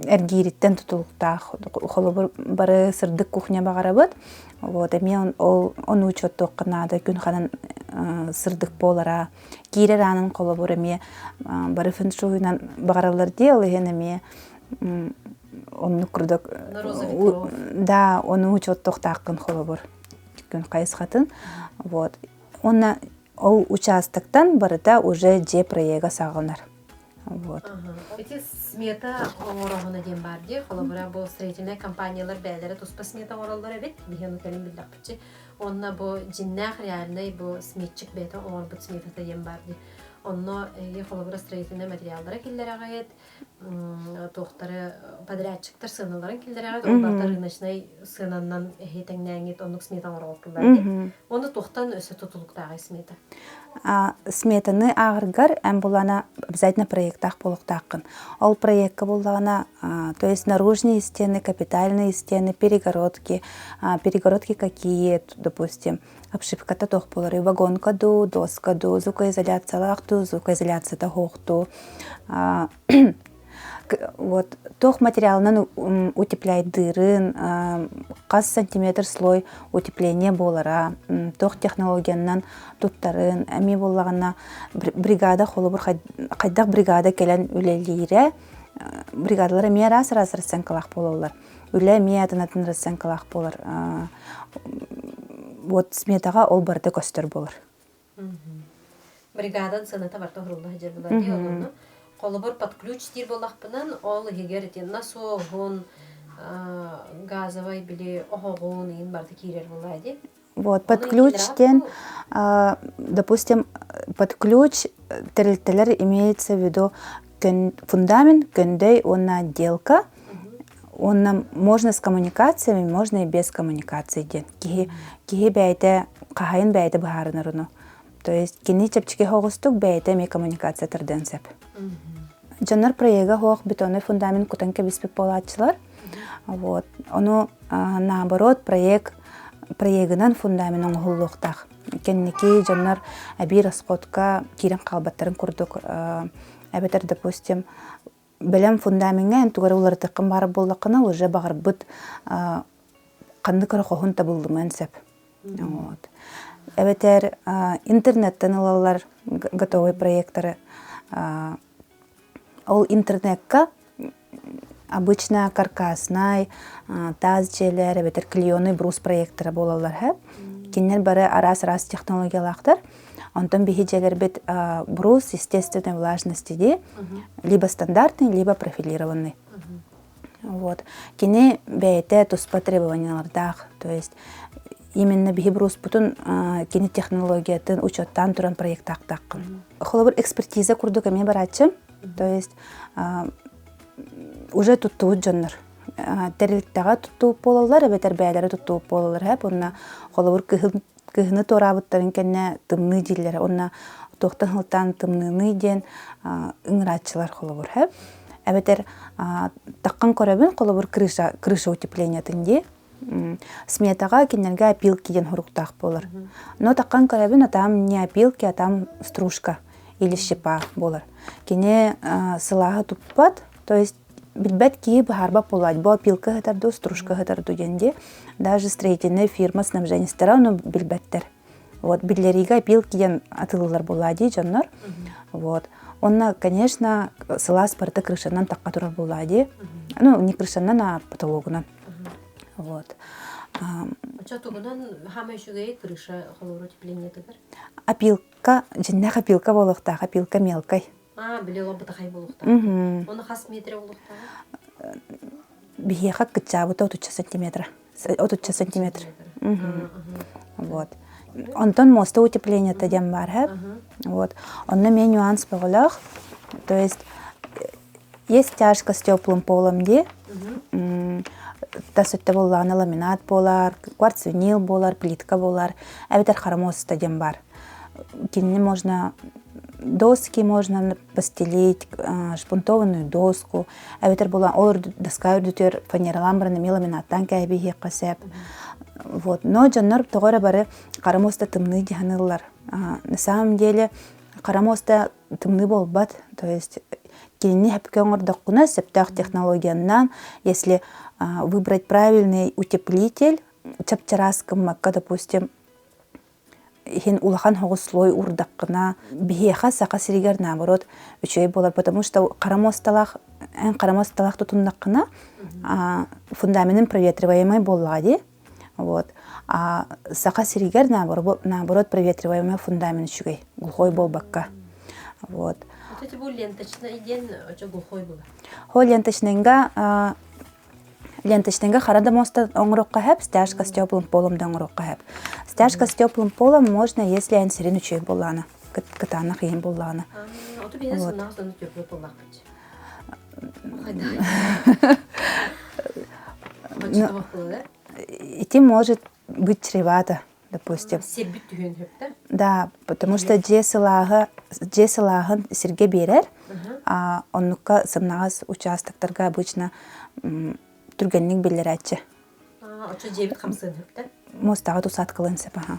эргиириттэн тутулуктаах. Холобур, бары сырдык кухня баҕарабыт. Вот эмиэ ол ону учуоттуохха наада күн ханан сырдык буолара. Киирэр аанын холобур эмиэ бары фэншуйунан баҕараллар дии, ол иһин эмиэ оннук курдук да ону учуоттуохтааххын холобур күн хайысхатын вот уонна Ол участоктан барыта уже дьиэ проега саҕаланар. Вот. Ити смета оҥороһуна диэн баар дии. Холобура, бу строительнай компаниялар бэйэлэрэ туспа смета оҥороллор эбит. Биһи ону кэлин биллэхпитчи. Онно бу дьиннээх реальнай бу сметчик бэйэтэ оҥорбут сметата диэн баар дии. Онно холобура строительнай материаллара киллэрэҕит, туохтары подрядчиктар сыаналарын киллэрэҕит, ол барыта рыночнай сыананан эһи тэҥнээҥҥит оннук смета оҥороҕут дии. Оны туохтан өссө тутулуктааҕый смета? Сметаны ааҕаргар эн булана обязательно проектаах буолуохтааххын. Ол проекка буллаҕына, то есть наружные стены, капитальные стены, перегородки, перегородки какие, допустим, обшивката туох буоларый, вагонка дуу, доска дуу, звукоизоляциялаах дуу, звукоизоляцията суох дуу. Вот туох материалынан утепляйдыырын, хас сантиметр слой утепление буолара, туох технологиянан туттарын, эмиэ буоллаҕына бригада холобур хайдах бригада кэлэн үлэлиирэ, бригадалар эмиэ араас-араас расценкалаах буолаллар. Үлэ эмиэ атын-атын расценкалаах буолар. Вот сметаҕа ол барыта көстөр буолар. Бригадан сыаната барыта оһорулла сылдьар буолар дии онно. Холобур, под ключ диир буоллахпынан, ол иһигэр ити насоһун, газовай били оһоҕун иин барыта киирэр буолаа дии. Вот, под ключ диэн, допустим, под ключ тэрилтэлэр имеется в виду фундамент, көндөй уонна отделка. Уонна можно с коммуникациями, можно и без коммуникации диэн. Киһи, киһи бэйэтэ, хаһайын бэйэтэ быһаарынар ону. То есть кини чэпчэки соҕустук бэйэтэ эмиэ коммуникация тардыан сөп. Дьоннор проега суох бетонный фундамент кутан кэбиспит буолааччылар. Вот. Ону наоборот проект проегынан фундамент оҥоһуллуохтаах. Кэнники дьоннор эбии расходка киирэн хаалбаттарын курдук эбэтэр допустим бэлэм фундамеҥҥа эн тугу эрэ уларытыаххын баар буоллаххына уже баҕарбыт ханнык эрэ хоһун табыллымыан сөп. Вот. Эбэтэр интернеттэн ылаллар готовый проекторы. Ол интернекка обычно каркаснай, таас дьиэлэр эбэтэр клееный брус проектора буолаллар һэ. Кинилэр бары араас-араас технологиялаахтар. Онтон биһи дьиэлэрбит брус естественной влажности дии, либо стандартный, либо профилированный. Вот. Кини бэйэтэ туспа требованиялардаах, то есть именно биһи бруспутун кини технологиятын учуоттаан туран проектаахтааххын. Холобур, экспертиза курдук эмиэ барааччы. То есть уже туттубут дьоннор тэрилтэҕэ туттубут буолаллар эбэтэр бэйэлэрэ туттубут буолаллар һэп уонна холобур кыһын кыһыны туораабыттарын кэннэ тымныы дииллэрэ уонна туохтан сылтаан тымныыный диэн ыҥырааччылар холобур һэп эбэтэр таххан көрөбүн холобур крыша крыша утеплениетын дии сметаҕа кинилэргэ опилки диэн хоруктаах буолар но таххан көрөбүн а там не опилки а там стружка или щепа буолар кини сылааһы туппат то есть билбэт киһи быһаарбат буолаат бу опилка ыһытар дуу стружка ыһытар дуу диэн дии даже строительная фирма снабженецтара ону билбэттэр вот биллэриигэ опилки диэн атыылыыллар буоллаа дии дьоннор вот онно конечно сылаас барыта крышанан тахха турар буоллаа дии ну не крышанан а потологунан вот Очо тугунан хаама үчүгэй крыша холобур утеплениетыгар? Опилка, дьиннээх опилка буолуохтаах, опилка мелкай. Аа, били олор бытахай буолуохтаах. Оны хас метр буолуохтааҕа? Биһиэхэ кыччаабыта отучча сантиметра. Отучча сантиметр. Вот. Онтон моста утеплениета диэн баар һэ. Вот. Онно эмиэ нюанс бөҕөлөөх. То есть есть стяжка с теплым полом дии. Тас өттө буоллаҕына ламинат буолар, кварцвинил буолар, плитка буолар, эбэтэр харамоста диэн баар. Кинини можно доски можно постелить, шпунтованную доску, эбэтэр буолан ол доска үрдүтүгэр фанералаан баран эмиэ ламинаттаан кээбиһиэххэ сөп. Вот. Но дьоннор тоҕо эрэ бары хара муоста тымныы дии саныыллар. На самом деле хара муоста тымныы буолбат. То есть кинини сөпкө оҥордоххуна сөптөөх технологиянан, если выбрать правильный утеплитель, чап-чараас гыммакка, допустим, иһин улахан соҕус слой уурдаххына, биһиэхэ Саха сиригэр наоборот үчүгэй буолар, потому что хара муосталаах эн хара муосталаах тутуннаххына, фундаменын проветриваемай буоллаҕа дии. Вот. А Саха сиригэр наоборот, наоборот проветриваемый фундамент үчүгэй, глухой буолбакка. Вот. Вот эти бу ленточный диэн очо глухой була. Хо ленточныйга ленточныйга хара да моста оҥоруохха сөп, стяжка с теплым полом да оҥоруохха сөп. Стяжка с теплым полом можно, если эн сирин үчүгэй буоллаҕына, кытаанах иһин буоллаҕына. Оту биһиэхэ сыннаах сону теплый поллаахпыт. Ити может быть чревато, допустим. Сирбит түһүөн сөп да? Да, потому что дьиэ сылааһы дьиэ сылааһын сиргэ биэрэр, а оннукка сымнаҕас участоктарга обычно түргэнник биллэрээччи. Оччо дьиэбит хамсыан сөп да? Муостаҕа тусаткалыан сөп аха.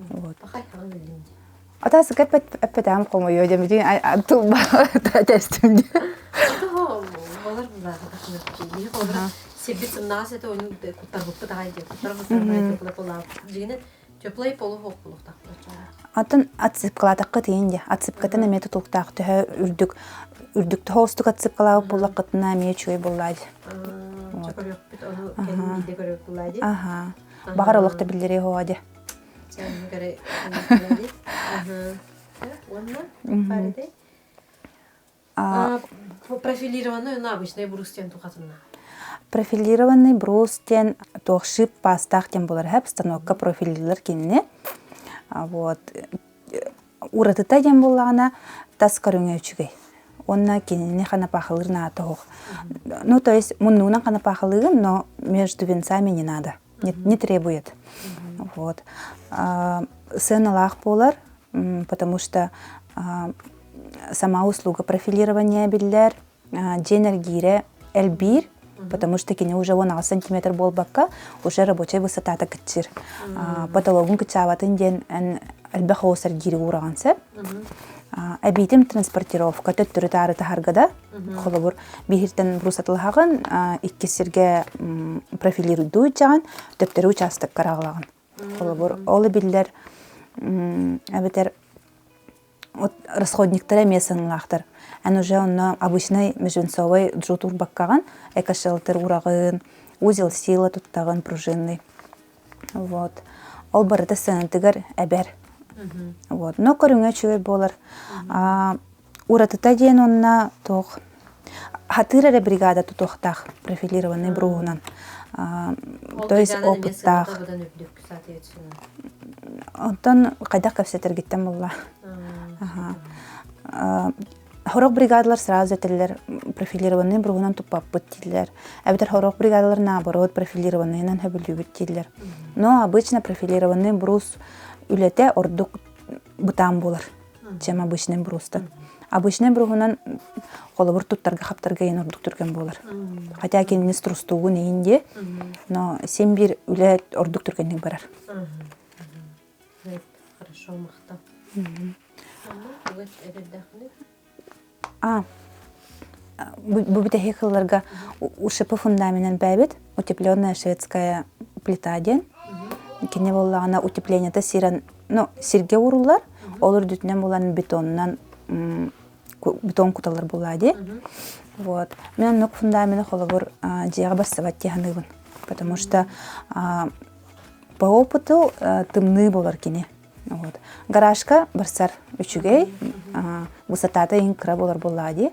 Вот. Пахай хаҥан биллин дии. Атаасыка эппэтэҕим хомойуо диэн бүтүн тылба тэстим дии. Болар булар Сирбит сымнаҕас этэ ону куттарбыппыт аҕай диэн куттарбыт теплый полу дьиҥинэн теплый полу суох буолуохтаахпыт Атын отсыпкалаатахха тиийин дии. Отсыпкатын эмиэ тутулуктаах төһө үрдүк үрдүк тоһоҕостук отсыпкалаабыт буоллаххытына эмиэ үчүгэй буоллаа дии. Көрүөхпүт ону кэлин биирдэ көрүөх буоллаа дии. Аха. Баҕар олох да биллэриэ хоҕо дии. Профилированный уонна обычный брус диэн тухатынна. Профилированный брус диэн туох шип паастаах диэн буолар һэп станокка профилирлар кинини. Вот уратыта диэн буоллаҕына тас көрүҥэ үчүгэй. Уонна кинини ханапаахылыыр наада суох. Ну, то есть муннугунан ханапаахылыыгын, но между венцами не надо. Не, не требует. Вот. Сыаналаах буолар, потому что сама услуга профилирования биллэр, дьиэн эргиирэ элбиир, потому что кини уже 16 сантиметр буолбакка, уже рабочай высотата кыччыыр. Потологун кыччаабатын диэн элбэх оҕус эргиири уураҕан сөп. Эбиитим транспортировка төттөрү-таары таһарга да, холобур, бииртэн брусатылаһаҕын, иккис сиргэ профилируйдуу иччэҕин, төптөрү учаастаккар аҕалаҕын. Холобур, ол биллэр эбэтэр вот расходниктара эмиэ сыаналаахтар. Эн уже онно обычный межвенцовый джут урбаккаҕын, экошелтер ураҕын, узел сила туттаҕын пружинный. Вот. Ол барыта сыанатыгар эбэр. Вот. Но көрүҥэ үчүгэй буолар. Уратыта диэн онно туох хатыыр эрэ бригада тутуохтаах профилированный бруһунан. То есть опыттаах. Онтон хайдах кэпсэтэргиттэн булла. Хорох бригадалар сразу этэллэр профилированный бруһунан туппаппыт дииллэр. Эбэтэр хорох бригадалар наоборот профилированныйынан хөбүлүүбүт дииллэр. Но обычно профилированный брус үлэтэ ордук бытаан буолар. чем обычный брустан. Обычный бруһунан холобур туттарга хаптарга иин ордук түргэн буолар. Хотя кинини струстуугун иин дии, но син биир үлэ ордук түргэнник барар. Хорошо, махта. А, бу бүтэһик сылларга УШП фундаменын бэйэбит утепленная шведская плита диэн. Кини буоллаҕына утеплениета сирэн, ну, сиргэ ууруллар, ол үрдүтүнэн булан бетонунан бетон куталлар буоллаа дии. Вот. Мен оннук фундамены холобур дьиэҕэ барсыбат дии саныыбын. Потому что по опыту тымныы болар кини. Вот. Гаражка барсар үчүгэй, высотата иҥ кыра буолар буоллаҕа дии.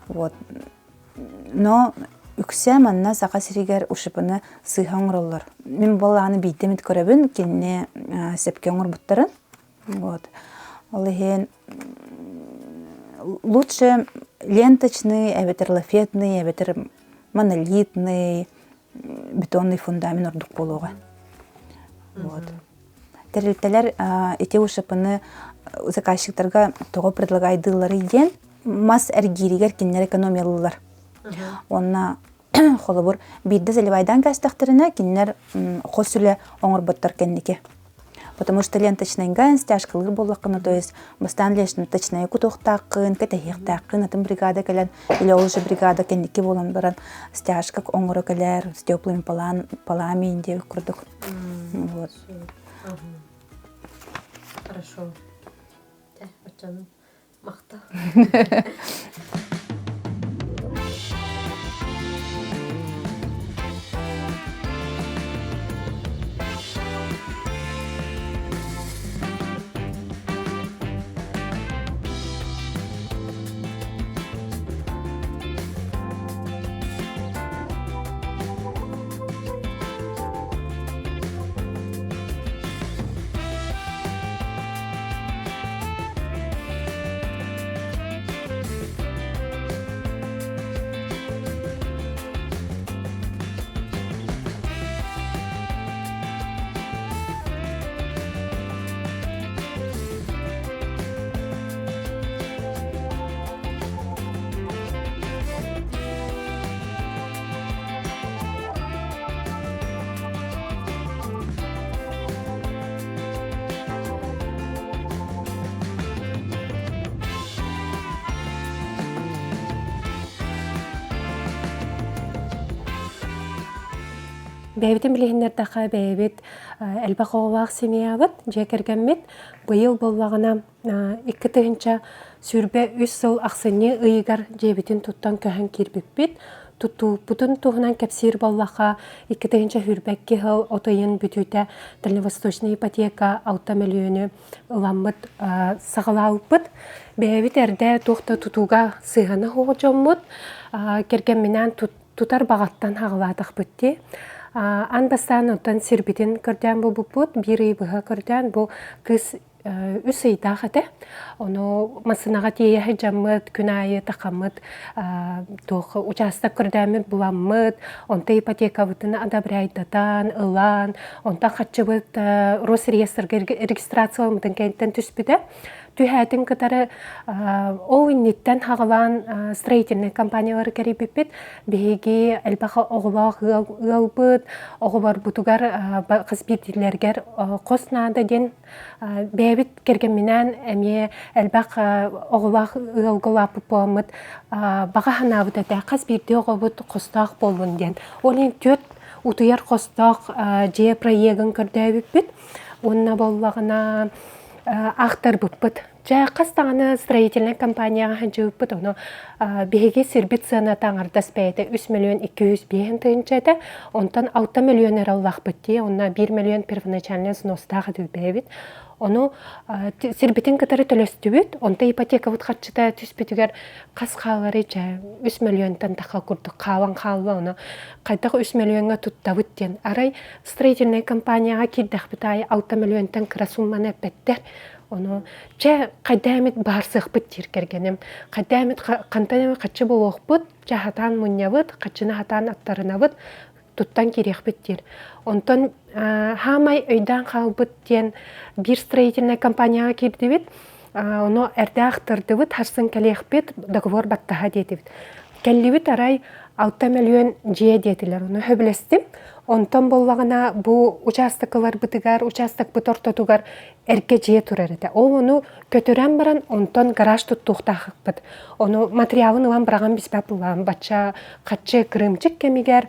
Вот. Но үксэ манна Саха сиригэр ушипаны сыыһа оҥороллор. Мин буоллаҕына биирдэ эмит көрөбүн, кинини сөпкө оҥорбуттарын. Вот. Ол иһин лучше ленточный, эбэтэр лафетный, эбэтэр монолитный, бетонный фундамент ордук буолуоҕа. Вот. Тэрилтэлэр ити УШП-ны заказчиктарга тоҕо предлагайдыылларый диэн мас эргииригэр кинилэр экономиялыыллар. Уонна холобур биирдэ заливайдаан кээстэхтэринэ кинилэр хос үлэ оҥорботтор кэнники. Потому что ленточнайга стяжкалыыр буоллаххына, то есть бастаан ленточнайы кутуохтааххын, кэтэһиэхтээххин, атын бригада кэлэн, или ол же бригада кэнники буолан баран стяжка оҥоро кэлэр, с теплыми полами диэбит курдук. Вот. Хорошо. Оччону махтал. Бэйэбитин билиһиннэрдэххэ бэйэбит элбэх оҕолоох семьябыт, дьиэ кэргэммит быйыл буоллаҕына 2023 сыл ахсынньы ыйыгар дьиэбитин туттан көһөн киирбиппит. Туттууппутун туһунан кэпсиир буоллахха, 2022 сыл от ыйын бүтүүтэ Дальневосточная ипотека 6 мөлүйүөнү ыламмыт саҕалаабыппыт. Бэйэбит эрдэ туох да тутууга сыһыана суох дьоммут, кэргэмминээн тутар баҕаттан хаҕылаатахпыт дии. Аан бастаан оттон сирбитин көрдөөн булбуппут, биир ый быһа көрдөөн бу кыыс үс ыйдаах этэ. Ону массыынаҕа тиэйэ сылдьаммыт, күн аайы тахаммыт, туох учаастак көрдөөммүт буламмыт, онто ипотекабытын одобряйдатан, ылан, онтон харчыбыт Росреестрга регистрацияламмытын кэнниттэн түспүтэ. Түһээтин кытары ол инниттэн хаҕылаан строительнай компаниялары кэрийбиппит. Биһиги элбэх оҕолоох ыалбыт, оҕолорбутугар хас биирдиилэригэр хос наада диэн бэйэбит кэргэмминээн эмиэ элбэх оҕолоох ыалга улааппыт буоламмыт баҕа санаабыт этэ хас биирдии оҕобут хостоох буоллун диэн. Ол иһин түөрт утуйар хостоох дьиэ проегын көрдөөбүппүт. Уонна буоллаҕына аахтарбыппыт. Дьэ, хас даҕаны строительнай компанияҕа сылдьыбыппыт, ону биһиги сирбит сыаната аҥардас бэйэтэ 3 миллион 205 тыһыынча этэ, онтон 6 миллион эрэ ыллахпыт дии, онно 1 миллион первоначальный взностаах этибит бэйэбит. Ону сирбитин кытары төлөстүбүт, онто ипотекабыт харчыта түспүтүгэр хас хаалары чэ 3 миллионтан таха курдук хаалан хаалла, ону хайдах 3 миллиоҥҥа туттабыт диэн. Арай строительнай компанияҕа киирдэхпит аайы 6 миллионтан кыра сумманы эппэттэр. Ону чэ хайда эмит баарсыахпыт диир кэргэним. Хайда эмит хантан эмит хаччы булуохпут, чэ хатаан мунньабыт, хаччыны хатаан аттарынабыт, туттан киириэхпит диир. Онтон хаамай өйдөөн хаалбыт диэн биир строительнай компанияҕа киирдибит. Ону эрдэ ахтырдыбыт, харсын кэлиэхпит, договор баттаһа диэтибит. Кэллибит арай 6 миллион дьиэ диэтилэр, ону сөбүлэстим. Онтон буоллаҕына бу учаастакаларбытыгар, учаастакпыт ортотугар эргэ дьиэ турар этэ. Ол ону көтүрэн баран онтон гараж туттуохтаахпыт. Ону материалын ылан быраҕан биспэт булаан бачча хаччы кырыымчык кэмигэр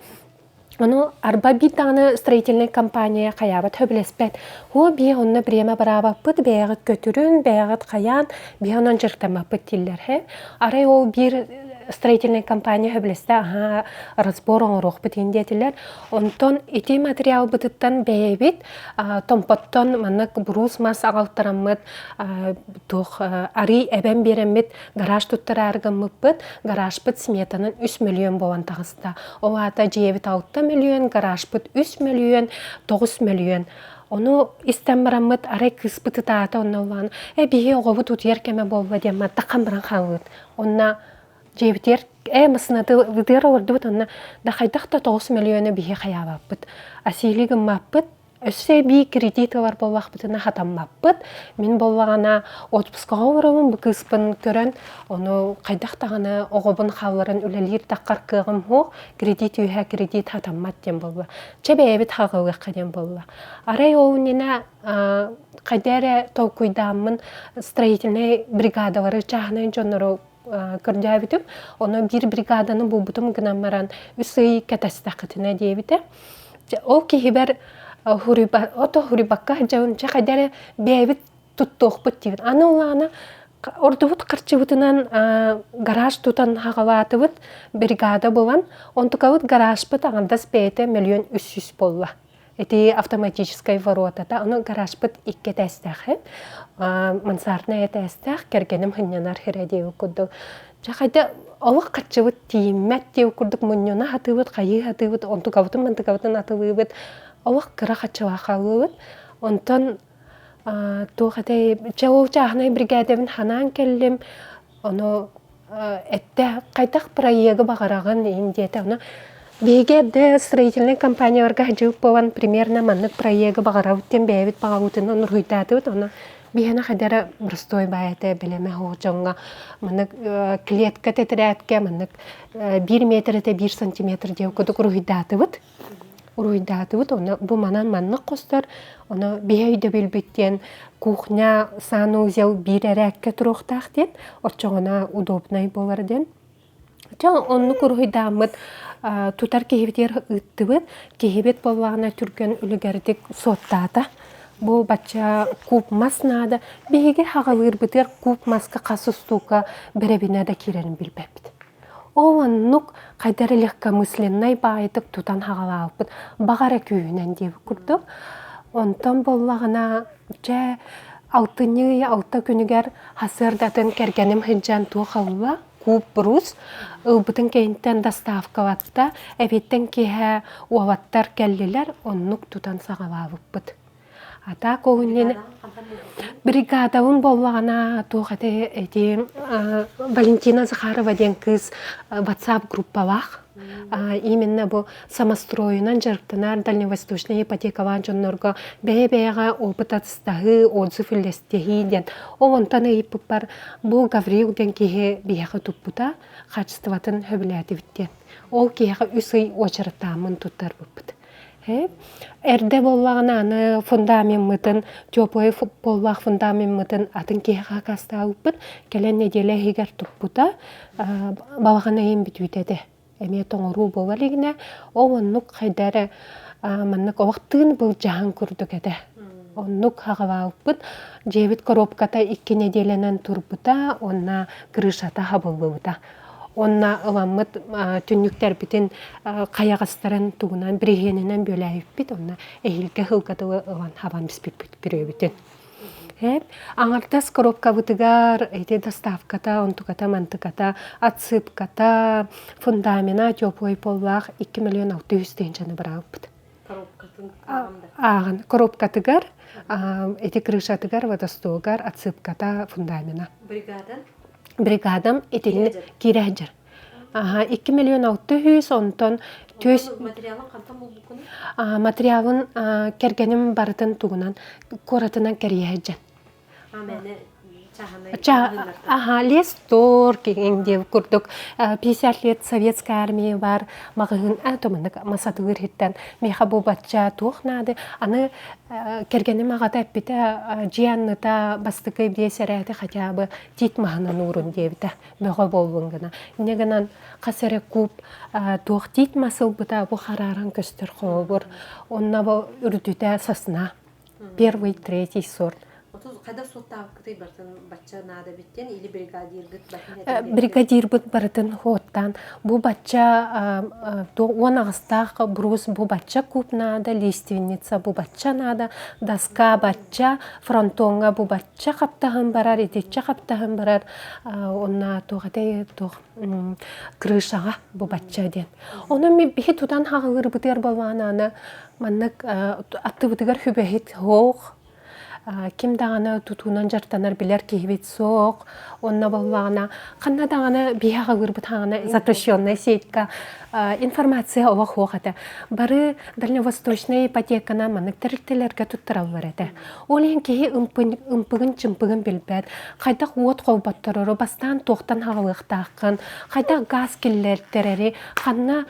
Ону арба биир даҕаны строительнай компания хайаабат сөбүлэспэт. Оо, бии онно бириэмэ бараабаппыт, бэйэҕит көтүрүн, бэйэҕит хайаан, бии онон дьарыктаммаппыт дииллэр. Һэ. Арай ол биир строительнай компания сөбүлэстэ, аһаа, разбор оҥоруохпут иһин диэтилэр. Онтон ити материалбытыттан бэйэбит Томпоттон маннык буруус мас аҕалтараммыт, туох арыы эбэн биэрэммит гараж туттараары гыммыппыт, гаражпыт сметанан 3 мөлүйүөн буолан таҕыста. Ол аата дьиэбит 6 мөлүйүөн, гаражпыт 3 мөлүйүөн, 9 мөлүйүөн. Ону истэн бараммыт арай кыыспыт ытаата онно улаан э биһи оҕобут утуйар кэмэ буолла диэн мантаххан баран хаалбыт. Онно дьиэбитигэр ээ массыынатыбытыгар олордубут онно да хайдах да 9 мөлүйүөнү биһи хайаабаппыт. Асиили гыммаппыт, Өссө эбии кредит ылар буоллахпытына хатаммаппыт. Мин буоллаҕына отпускаҕа олоробун бу кыыспын көрөн, ону хайдах даҕаны оҕобун хаалларан үлэлиир таххар кыаҕым суох, кредит үөһэ кредит хатаммат диэн буолла. Чэ бэйэбит хаҕылыахха диэн буолла. Арай ол иннинэ хайда эрэ толкуйдааммын строительнай бригадалары чааһынай дьоннору көрдөөбүтүм. Ону биир бригаданы булбутум гынан баран үс ый кэтэстэххитинэ диэбитэ. Ол киһибэр ото хуруйбакка сылдьабын, чэ хайда эрэ бэйэбит туттуохпут диибин. Аны улаана ордубут харчыбытынан гараж тутан хаҕалаатыбыт, бригада булан, онтукабыт гаражпыт аҥардас бэйэтэ 1 300 000 буолла. Ити автоматическай воротата, ону гаражпыт икки этээстээх мансарднай этээстээх, кэргэним сынньанар сирэ диэбит курдук. Дьэ хайда олох харчыбыт тиийиммэт диэбит курдук мунньуна сатыыбыт, хайыы сатыыбыт, онтукабытын-мантыкабытын атылыыбыт, олох кыра харчылаах хааллыбыт. Онтон туох этэй, чэ ол чааһынай биригээдэбин ханаан кэллим, Ону эттэ хайдах проегы баҕараҕын иһин диэтэ. Ону биһиги эрдэ строительнай компанияларга сылдьыбыт буолан примерно маннык проегы баҕарабыт диэн бэйэбит баҕабытынан уруһуйдаатыбыт. Ону биһиэнэ хайда эрэ простой баай этэ бэлэмэ суох дьоҥҥо маннык клетка тэтэрээткэ маннык биир метр этэ биир сантиметр диэн курдук уруһуйдаатыбыт. Уруһуйдаатыбыт, ону бу манан маннык хостор, ону биһи өйдөбүлбүт диэн кухня, санузел биир эрээккэ туруохтаах диэн, оччоҕуна удобнай буолар диэн. Чэ, оннук уруһуйдааммыт тутар киһибитигэр ыыттыбыт. Киһибит буоллаҕына түргэн үлүгэрдик суоттаата. Бу бачча куб мас наада. Биһиги хаҕалыырбытыгар куб маска хас устуука бэрэбинэ да киирэрин билбэппит. Ол оннук хайда эрэ легкомысленнай баайытык тутан хаҕалаабыппыт баҕа эрэ күүһүнэн диэбит курдук. Онтон буоллаҕына дьэ алтынньы ый алта күнүгэр сарсыардатын кэргэним сылдьан туох ылла куб брус ылбытын кэнниттэн доставкалатта эбиэттэн киэһэ уолаттар кэллилэр оннук тутан саҕалаабыппыт. А так ол иннинэ бригадабын буоллаҕына туох этэ ити Валентина Захарова диэн кыыс WhatsApp группалаах. Именно бу самостройунан дьарыктанар дальневосточная ипотекалаах дьоннорго бэйэ-бэйэҕэ опыт атастаһыы, отзыв үллэстэһии диэн. Ол онтон ыйыппыппар бу Гаврил диэн киһи биһиэхэ туппута, хаачыстыбатын сөбүлээтибит диэн. Ол киһиэхэ үс ый уочараттааммын туттарбыппыт. Эрдэ буоллаҕына аны фундамеммытын, теплай поллаах фундамеммытын атын киһиэхэ акаастаабыппыт. Кэлэн нэдиэлэ иһигэр туппута. Балаҕан ыйын бүтүүтэ этэ. Эмиэ тоҥоруу буола илигинэ. Ол оннук хайда эрэ маннык олох тыын былдьаһан курдук этэ. Оннук хаҕалаабыппыт. Дьиэбит коробката икки нэдиэлэнэн турбута уонна крышата хабыллыбыта. Уонна ыламмыт түннүктэрбитин хайаҕастарын тугунан бириһиэнинэн бүөлээбиппит уонна эһиилгэ сылга дылы ылан хабан биспиппит күрүөбүтүн. Аҥардас коробкабытыгар ити доставката, онтуката, мантыката, отсыпката, фундамена теплый поллаах 2 миллион 600 тыһыынчаны бараабыппыт. Ааҕан коробкатыгар, ити крышатыгар, водостогар, отсыпката, фундамена. Бригадан? Бригадам итинни киирэ сылдьар. Аха, 2 миллион 600, онтон түөс Материалын хантан булбуккунуй? материалын кэргэним барытын тугунан куоратынан кэрийэ сылдьан. Аха, лес торг диэн курдук 50 лет советской армии бар маҕаһыын томаннык масатыыр иһиттэн миэхэ бу бачча туох наады аны кэргэним аҕата эппитэ дьиэ анныта бастакы биэс эрээти хотя бы тиит маһынан уурун диэбитэ бөҕө буоллун гына инньэ гынан хас эрэ куб туох тиит мас ылбыта бу харааран көстөр холобур онно бу үрдүтэ сосна первый третий сорт Хайда суоттаабыккытый барытын бачча наада биттен или бригадиргыт батын Бригадирбыт барытын хуоттаан бу бачча уон аҕыстаах брус бу бачча куб наада, лиственница бу бачча наада, доска бачча, фронтоҥҥа бу бачча хаптаһын барар, итиччэ хаптаһын барар, онна туох этэй туох крышаҕа бу бачча диэн. Ону ми биһи тутан хаҕылыырбытыгар боллаҕына маннык аттыбытыгар хүбэһит суох, ким даҕаны тутуунан дьарыктанар билэр киһибит суох. Онно буоллаҕына ханна даҕаны биһи аҕалыырбыт хаҕына запрещенная сетька информация олох суох этэ. Бары дальневосточная ипотеканан маннык тэрилтэлэргэ туттараллар этэ. Ол иһин киһи ымпыгын-чымпыгын билбэт, хайдах уот холботторору, бастаан туохтан хаҕылыахтааххын, хайдах газ киллэртэрэри, ханна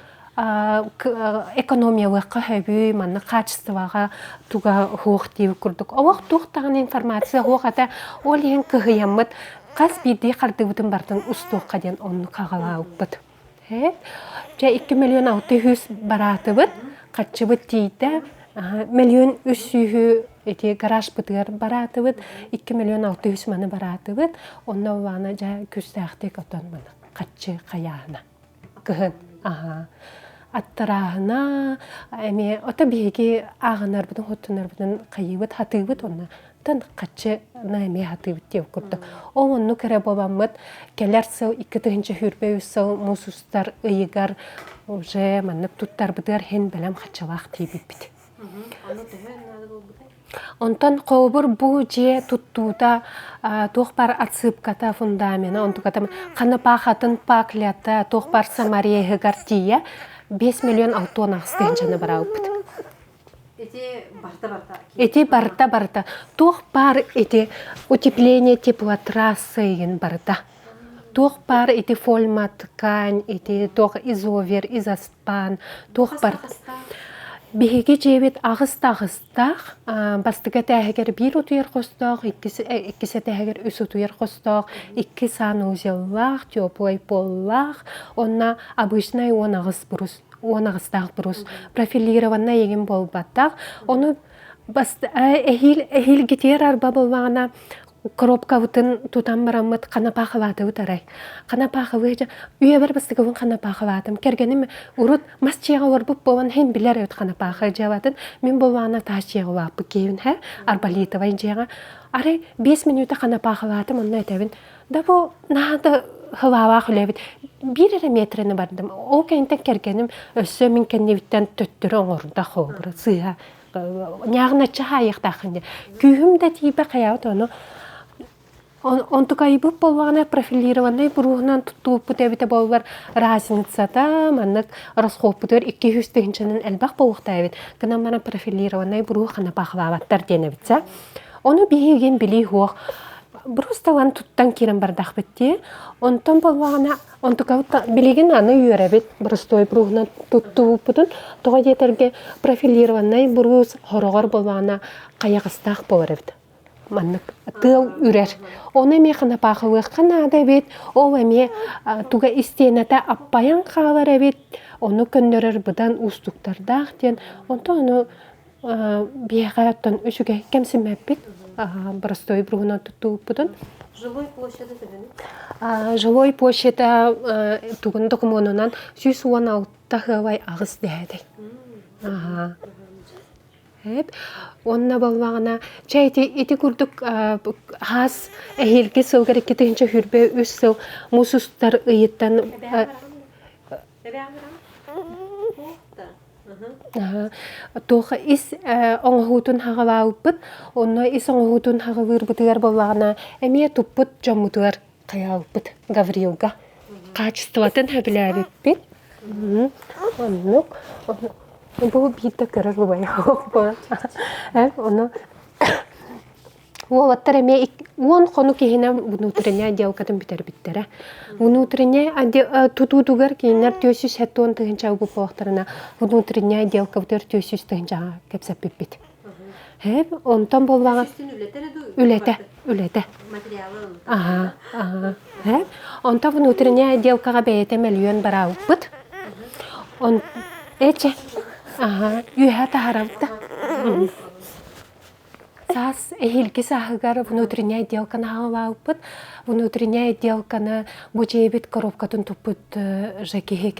экономиялыахха сөбүй, маннык хаачыстыбаҕа туга суох диэбит курдук. Олох туох даҕаны информация суох этэ. Ол иһин кыһыйаммыт хас биирдии хардыыбытын барытын устуохха диэн оннук хаҕалаабыппыт. Дьэ 2 миллион 600 бараатыбыт, харчыбыт тиийдэ. Миллион үс сүүһү ити гаражпытыгар бараатыбыт, 2 миллион 600 маны бараатыбыт. Онно улаана дьэ күүстээхтик отон маны харчы хайааһына. Кыһын. Аһаа. Аттарааһына эмиэ ото биһиги ааҕынарбытын, хоттунарбытын хайыыбыт, хатыыбыт онно тан хаччы эмиэ хатыыбыт диэн курдук. Ол оннук эрэ буоламмыт кэлэр сыл 2023 сыл муус устар ыйыгар уже маннык туттарбытыгар хин бэлэм хаччылаах тиийбиппит. Онтон холобур бу дьиэ туттуута туох баар отсыпката, фундамена, онтуката ханапаахатын паклята, туох баар самареһыгар тиийэ 5 миллион 68 тыһыынчаны бараабыппыт. Ити барыта барыта. Ити барыта барыта. Туох баар ити утепление теплотрассы игин барыта. Туох баар ити фольма ткань, ити туох изовер, изоспан, туох бар. Биһиги дьиэбит аҕыс да аҕыстаах, бастакы этээһигэр биир утуйар хостоох, иккис, иккис этээһигэр үс утуйар хостоох, икки санузеллаах, теплай поллаах, онно обычнай 18 брус 18-таах брус профилированнай игин буолбатах. Ону бас эһиил эһиилгитигэр арба буоллаҕына. Коробкабытын тутан бараммыт ханапаахылаатыбыт арай. Ханапаахылыы дьэ үйэбэр бастакыбын ханапаахылаатым. Кэргэним урут мас дьиэҕэ олорбут буолан иһин билэр эбит ханапаахы дьыалатын. Мин буоллаҕына таас дьиэҕэ улааппыт киһибин һэ, арбалитовай дьиэҕэ. Арай 5 мүнүүтэ ханапаахылаатым онно этэбин да бу наһаа да хылаалаах үлэбит. Биир эрэ метрени бардым. Ол кэнниттэн кэргэним өссө мин кэннибиттэн төттөрү оҥордо холобура сыыһа ньааҕыначчы хаайыахтааххын диэн. Күүһүм да тиийбэ хайаабыт ону онтукайбыт буоллаҕына профилированнай буруоһунан туттубуппут эбитэ буоллар разницата маннык расходпутугар 200 тыһыынчанан элбэх буолуохтаах эбит. Гынан баран профилированнай буруо ханапаахылаабаттар диэн эбит сэ. Ону биһигин билии суох просто ылан туттан киирэн бардахпыт дии. Онтон буоллаҕына Онтукабыт билигин аны үөрэбит боростуой бруһунан туттубуппутун тоҕо диэтэргэ профилированнай буруус хороҕор буоллаҕына хайаҕастаах буолар эбит. Маннык тыал үрэр. Ону эмиэ ханапаахылыахха наада эбит. Ол эмиэ туга истиэнэтэ аппайан хаалар эбит. Ону көннөрөр быдан уустуктардаах диэн. Онтон ону биһиэхэ оттон үчүгэй кэмсиммэппит боростуой бруһунан туттубуппутун. Жилой площада төһөнүй? Жилой площада тугун докумуонунан 116 сыалай аҕыс дэһээтэй. Эп. Уонна боллаҕына, чэ ити, ити курдук хаас эһиилги сылгар 2023 сыл муус устар ыйыттан Туох ис оҥоһуутун хаҕалаабыппыт, онно ис оҥоһуутун хаҕалыырбытыгар буоллаҕына эмиэ туппут дьоммутугар хайаабыппыт Гаврилга. Хаачыстыбатын сөбүлээбиппит. Оннук. Бу биирдэ көрөр убайа Ону Уолаттар эмиэ 10 хонук иһинэн внутренняя отделкатын бүтэрбиттэрэ. Внутренняя тутуутугар кинилэр 470 тыһыынча ылбыт внутренняя отделкабытыгар 400 тыһыынчаҕа кэпсэппиппит. Онтон буоллаҕа үлэтэ үлэтэ. Аха, аха. Онтон внутренняя отделкаҕа бэйэтэ мөлүйүөн бараабыппыт. Он эче аха, үөһэ таһарабыт да. Саас эһиилги сааһыгар внутренняя отделканы аҕалаабыппыт. Внутренняя отделканы бу дьиэбит коробкатын туппут же киһи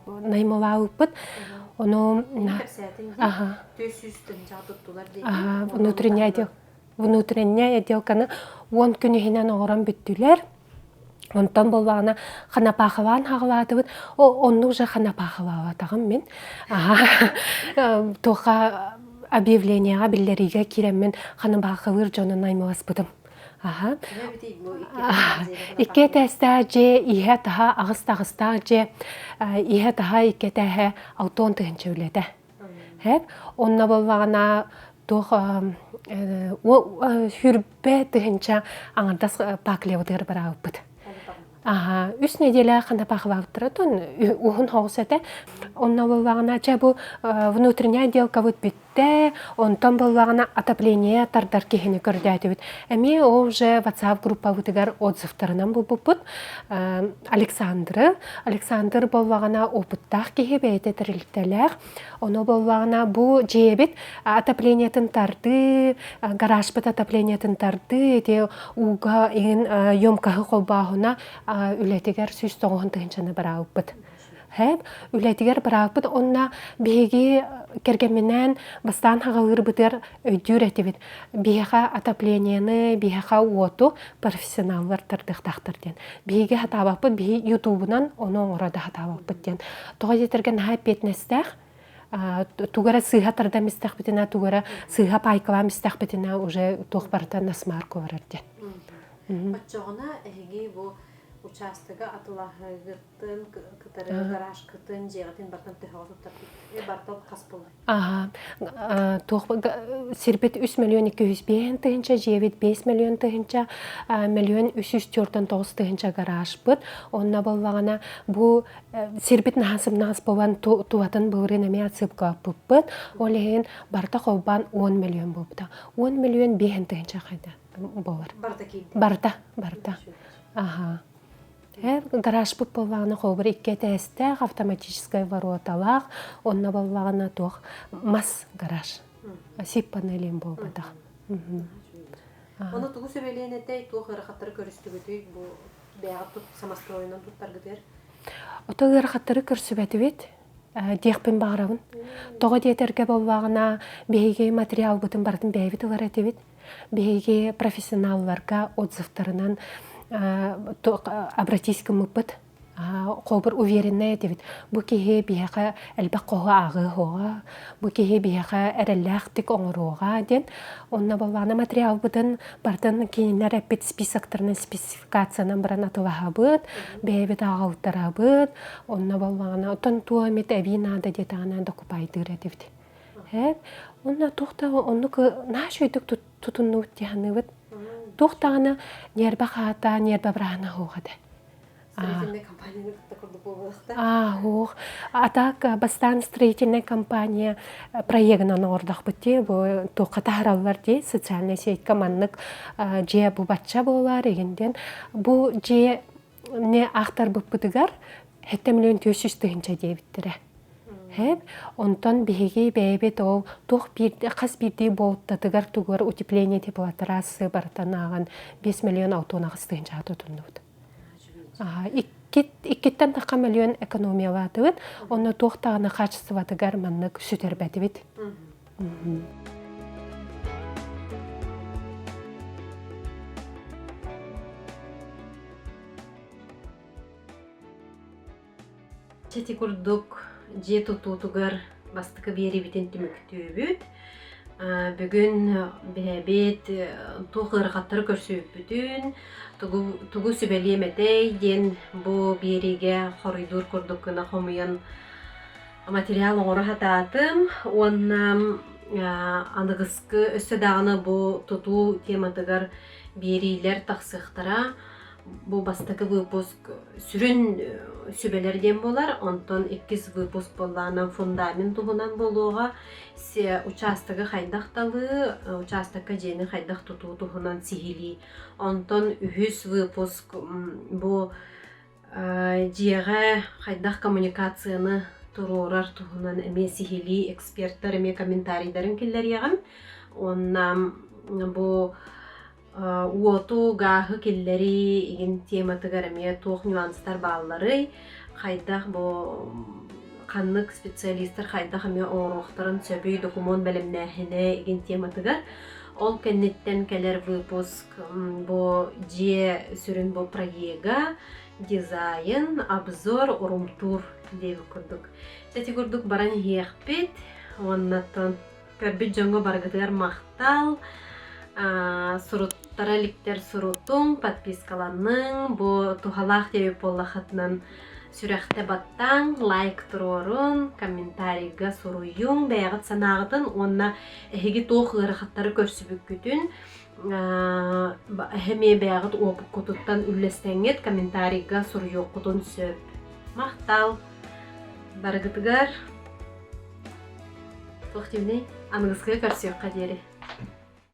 наймылаабыппыт. Ону аха аха внутренняя отдел внутренняя отделканы 10 күн иһинэн оҥорон бүттүлэр. Онтон буоллаҕына ханапаахылаан хаҕылаатыбыт. О, оннук же ханапаахылаабатаҕым мин. Туохха объявлениеҕа биллэриигэ киирэммин ханапаахылыыр дьону наймыласпытым. Аха. Икки этээстээх дьиэ иһэ-таһа аҕыс таҕыстаах дьиэ иһэ-таһа икки этээһэ 60 тыһыынча үлэтэ. Хэп. Онно буоллаҕына туох сүүрбэ тыһыынча аҥардас паклевытыгар бараабыппыт. Аха, үс неделя ханапахлаабыттара тон уһун соҕус этэ. Онно буоллаҕына, чэ бу внутренняя отделкабыт бүттэ, онтон буоллаҕына отопление тардар киһини көрдөөтүбүт. Эмиэ ол уже WhatsApp группабытыгар отзывтарынан булбуппут. Александры. Александр буоллаҕына опыттаах киһи, бэйэтэ тэрилтэлээх. Ону буоллаҕына бу дьиэбит отоплениетын тардыы, гаражпыт отоплениетын тардыы, ити ууга иһин емкоһы холбооһуна үлэтигэр 190 тыһыынчаны бараабыппыт. Хэп, үлэтигэр бараабыппыт онно биһиги кэргэмминээн бастаан хаҕалыырбытыгар өйдүүр этибит. Биһиэхэ отоплениены, биһиэхэ уоту профессионаллар тардыахтаахтар диэн. Биһиги хатаабаппыт, биһи ютубунан ону оҥоро да хатаабаппыт диэн. Тоҕо диэтэргэ наһаа эппиэтинэстээх тугу эрэ сыыһа тардан истэхпитинэ, тугу эрэ сыыһа паайкалаан истэхпитинэ уже туох барыта насмарку барар диэн. Оччоҕуна эһиги бу учаастагы атылаһыгыттын кытары гаражкытын, дьиэҕитин бартан төһөҕө туттарбыт бартан хас буолла? Аха, туох сирбит 3 миллион 205 тыһыынча, дьиэбит 5 миллион тыһыынча, миллион 349 тыһыынча гаражпыт. Онно буоллаҕына бу сирбит наһаа сымнаҕас буолан тулатын былырыын эмиэ отсыпкалаппыппыт. Ол иһин барыта холбоон 10 миллион буолбута. 10 миллион 5 тыһыынча хайда буолар. Барыта киирдэ. Барыта, барыта. Аха. Гаражпыт буоллаҕына холобур икки этээстээх автоматическай вороталаах, онно буоллаҕына туох мас гараж. Сип панелин буолбатах. Ону тугу сүбэлиэн этэй, туох ыарахаттары көрүстүгүтүй бу бэйэҕит тут самостройунан туттаргытыгар? Ото ыарахаттары көрсүбэтибит диэхпин баҕарабын. Тоҕо диэтэргэ буоллаҕына, биһиги материалбытын барытын бэйэбит ылар этибит. Биһиги профессионалларга отзывтарынан обратись гыммыппыт. Холобур уверенная этибит. Бу киһи биһиэхэ элбэх хоһу ааҕыа бу киһи биһиэхэ эрэллээхтик оҥоруоҕа диэн. Онно буоллаҕына материалбытын барытын кинилэр эппит списоктарынан спецификациянан баран атылаһабыт, бэйэбит ааҕылтарабыт. Онно буоллаҕына оттон туох эмит эбии наада диэтэҕинэ докупайдыыр этибит. Ээ, уонна туох да оннук наһаа үчүгэйдик тутуннубут дии саныыбыт. Туох даҕаны ньиэрбэ хаата, ньиэрбэ быраана суох этэ. Строительная компанияны кытта курдук буолуохта. Аа, суох. А так бастаан строительная компания проегынан оҥордохпут дии, бу туохха таһараллар дии, социальная сетька маннык дьиэ бу бачча буолар игин диэн. Бу дьиэ не аахтарбыппытыгар 7 миллион 400 тыһыынча диэбиттэрэ. Хэп, онтон биһиги бэйэбит ол туох биир хас биирдии буолтатыгар тугар утепление теплотрассы барытын ааҕан 5 миллион 68 тыһыынчаҕа тутуннубут. Иккиттэн тахха миллион экономиялаатыбыт, онно туох даҕаны хаачыстыбатыгар маннык сүтэрбэтибит. Ити курдук дьиэ тутуутугар бастакы биэриибитин түмүктүүбүт. Бүгүн бэйэбит туох ыарахаттары көрсүбүппүтүн, тугу, тугу сүбэлиэм этэй диэн бу биэриигэ хоруйдуур курдук гына хомуйан материал оҥоро сатаатым уонна аныгыскы өссө даҕаны бу тутуу тематыгар биэриилэр тахсыахтара. Бу бастакы выпуск сүрүн сүбэлэр диэн буолар, онтон иккис выпуск буоллаҕына фундамент туһунан буолуоҕа, учаастагы хайдах талыы, учаастакка дьиэни хайдах тутуу туһунан сиһилии. Онтон үһүс выпуск бу дьиэҕэ хайдах коммуникацияны туруорар туһунан эмиэ сиһилии экспертэр эмиэ комментарийдарын киллэриэҕим. Уонна бу уоту, гааһы киллэрии игин тематыгар эмиэ туох нюанстар баалларый, хайдах бу ханнык специалистар хайдах эмиэ оҥоруохтарын сөбүй докумуон бэлэмнээһинэ игин тематыгар. Ол кэнниттэн кэлэр выпуск бу дьиэ сүрүн бу проега, дизайн, обзор, урумтуур диэбит курдук. Ити курдук баран иһиэхпит уоннаттан Көрбүт дьоҥҥо барыгытыгар махтал. Суруттара иликтэр сурутуҥ, подпискаланыҥ, бу туһалаах диэбит буоллаххытынан сүрэхтэ баттааҥ, лайк туруорун, комментарийга суруйуҥ бэйэҕит санааҕытын уонна эһиги туох ыарахаттары көрсүбүккүтүн эмиэ бэйэҕит уопуккутуттан үллэстэҥҥит комментарийга суруйуоххутун сөп. Махтал! Барыгытыгар Туох диибиний? Аныгыскыга көрсүөххэ диэри.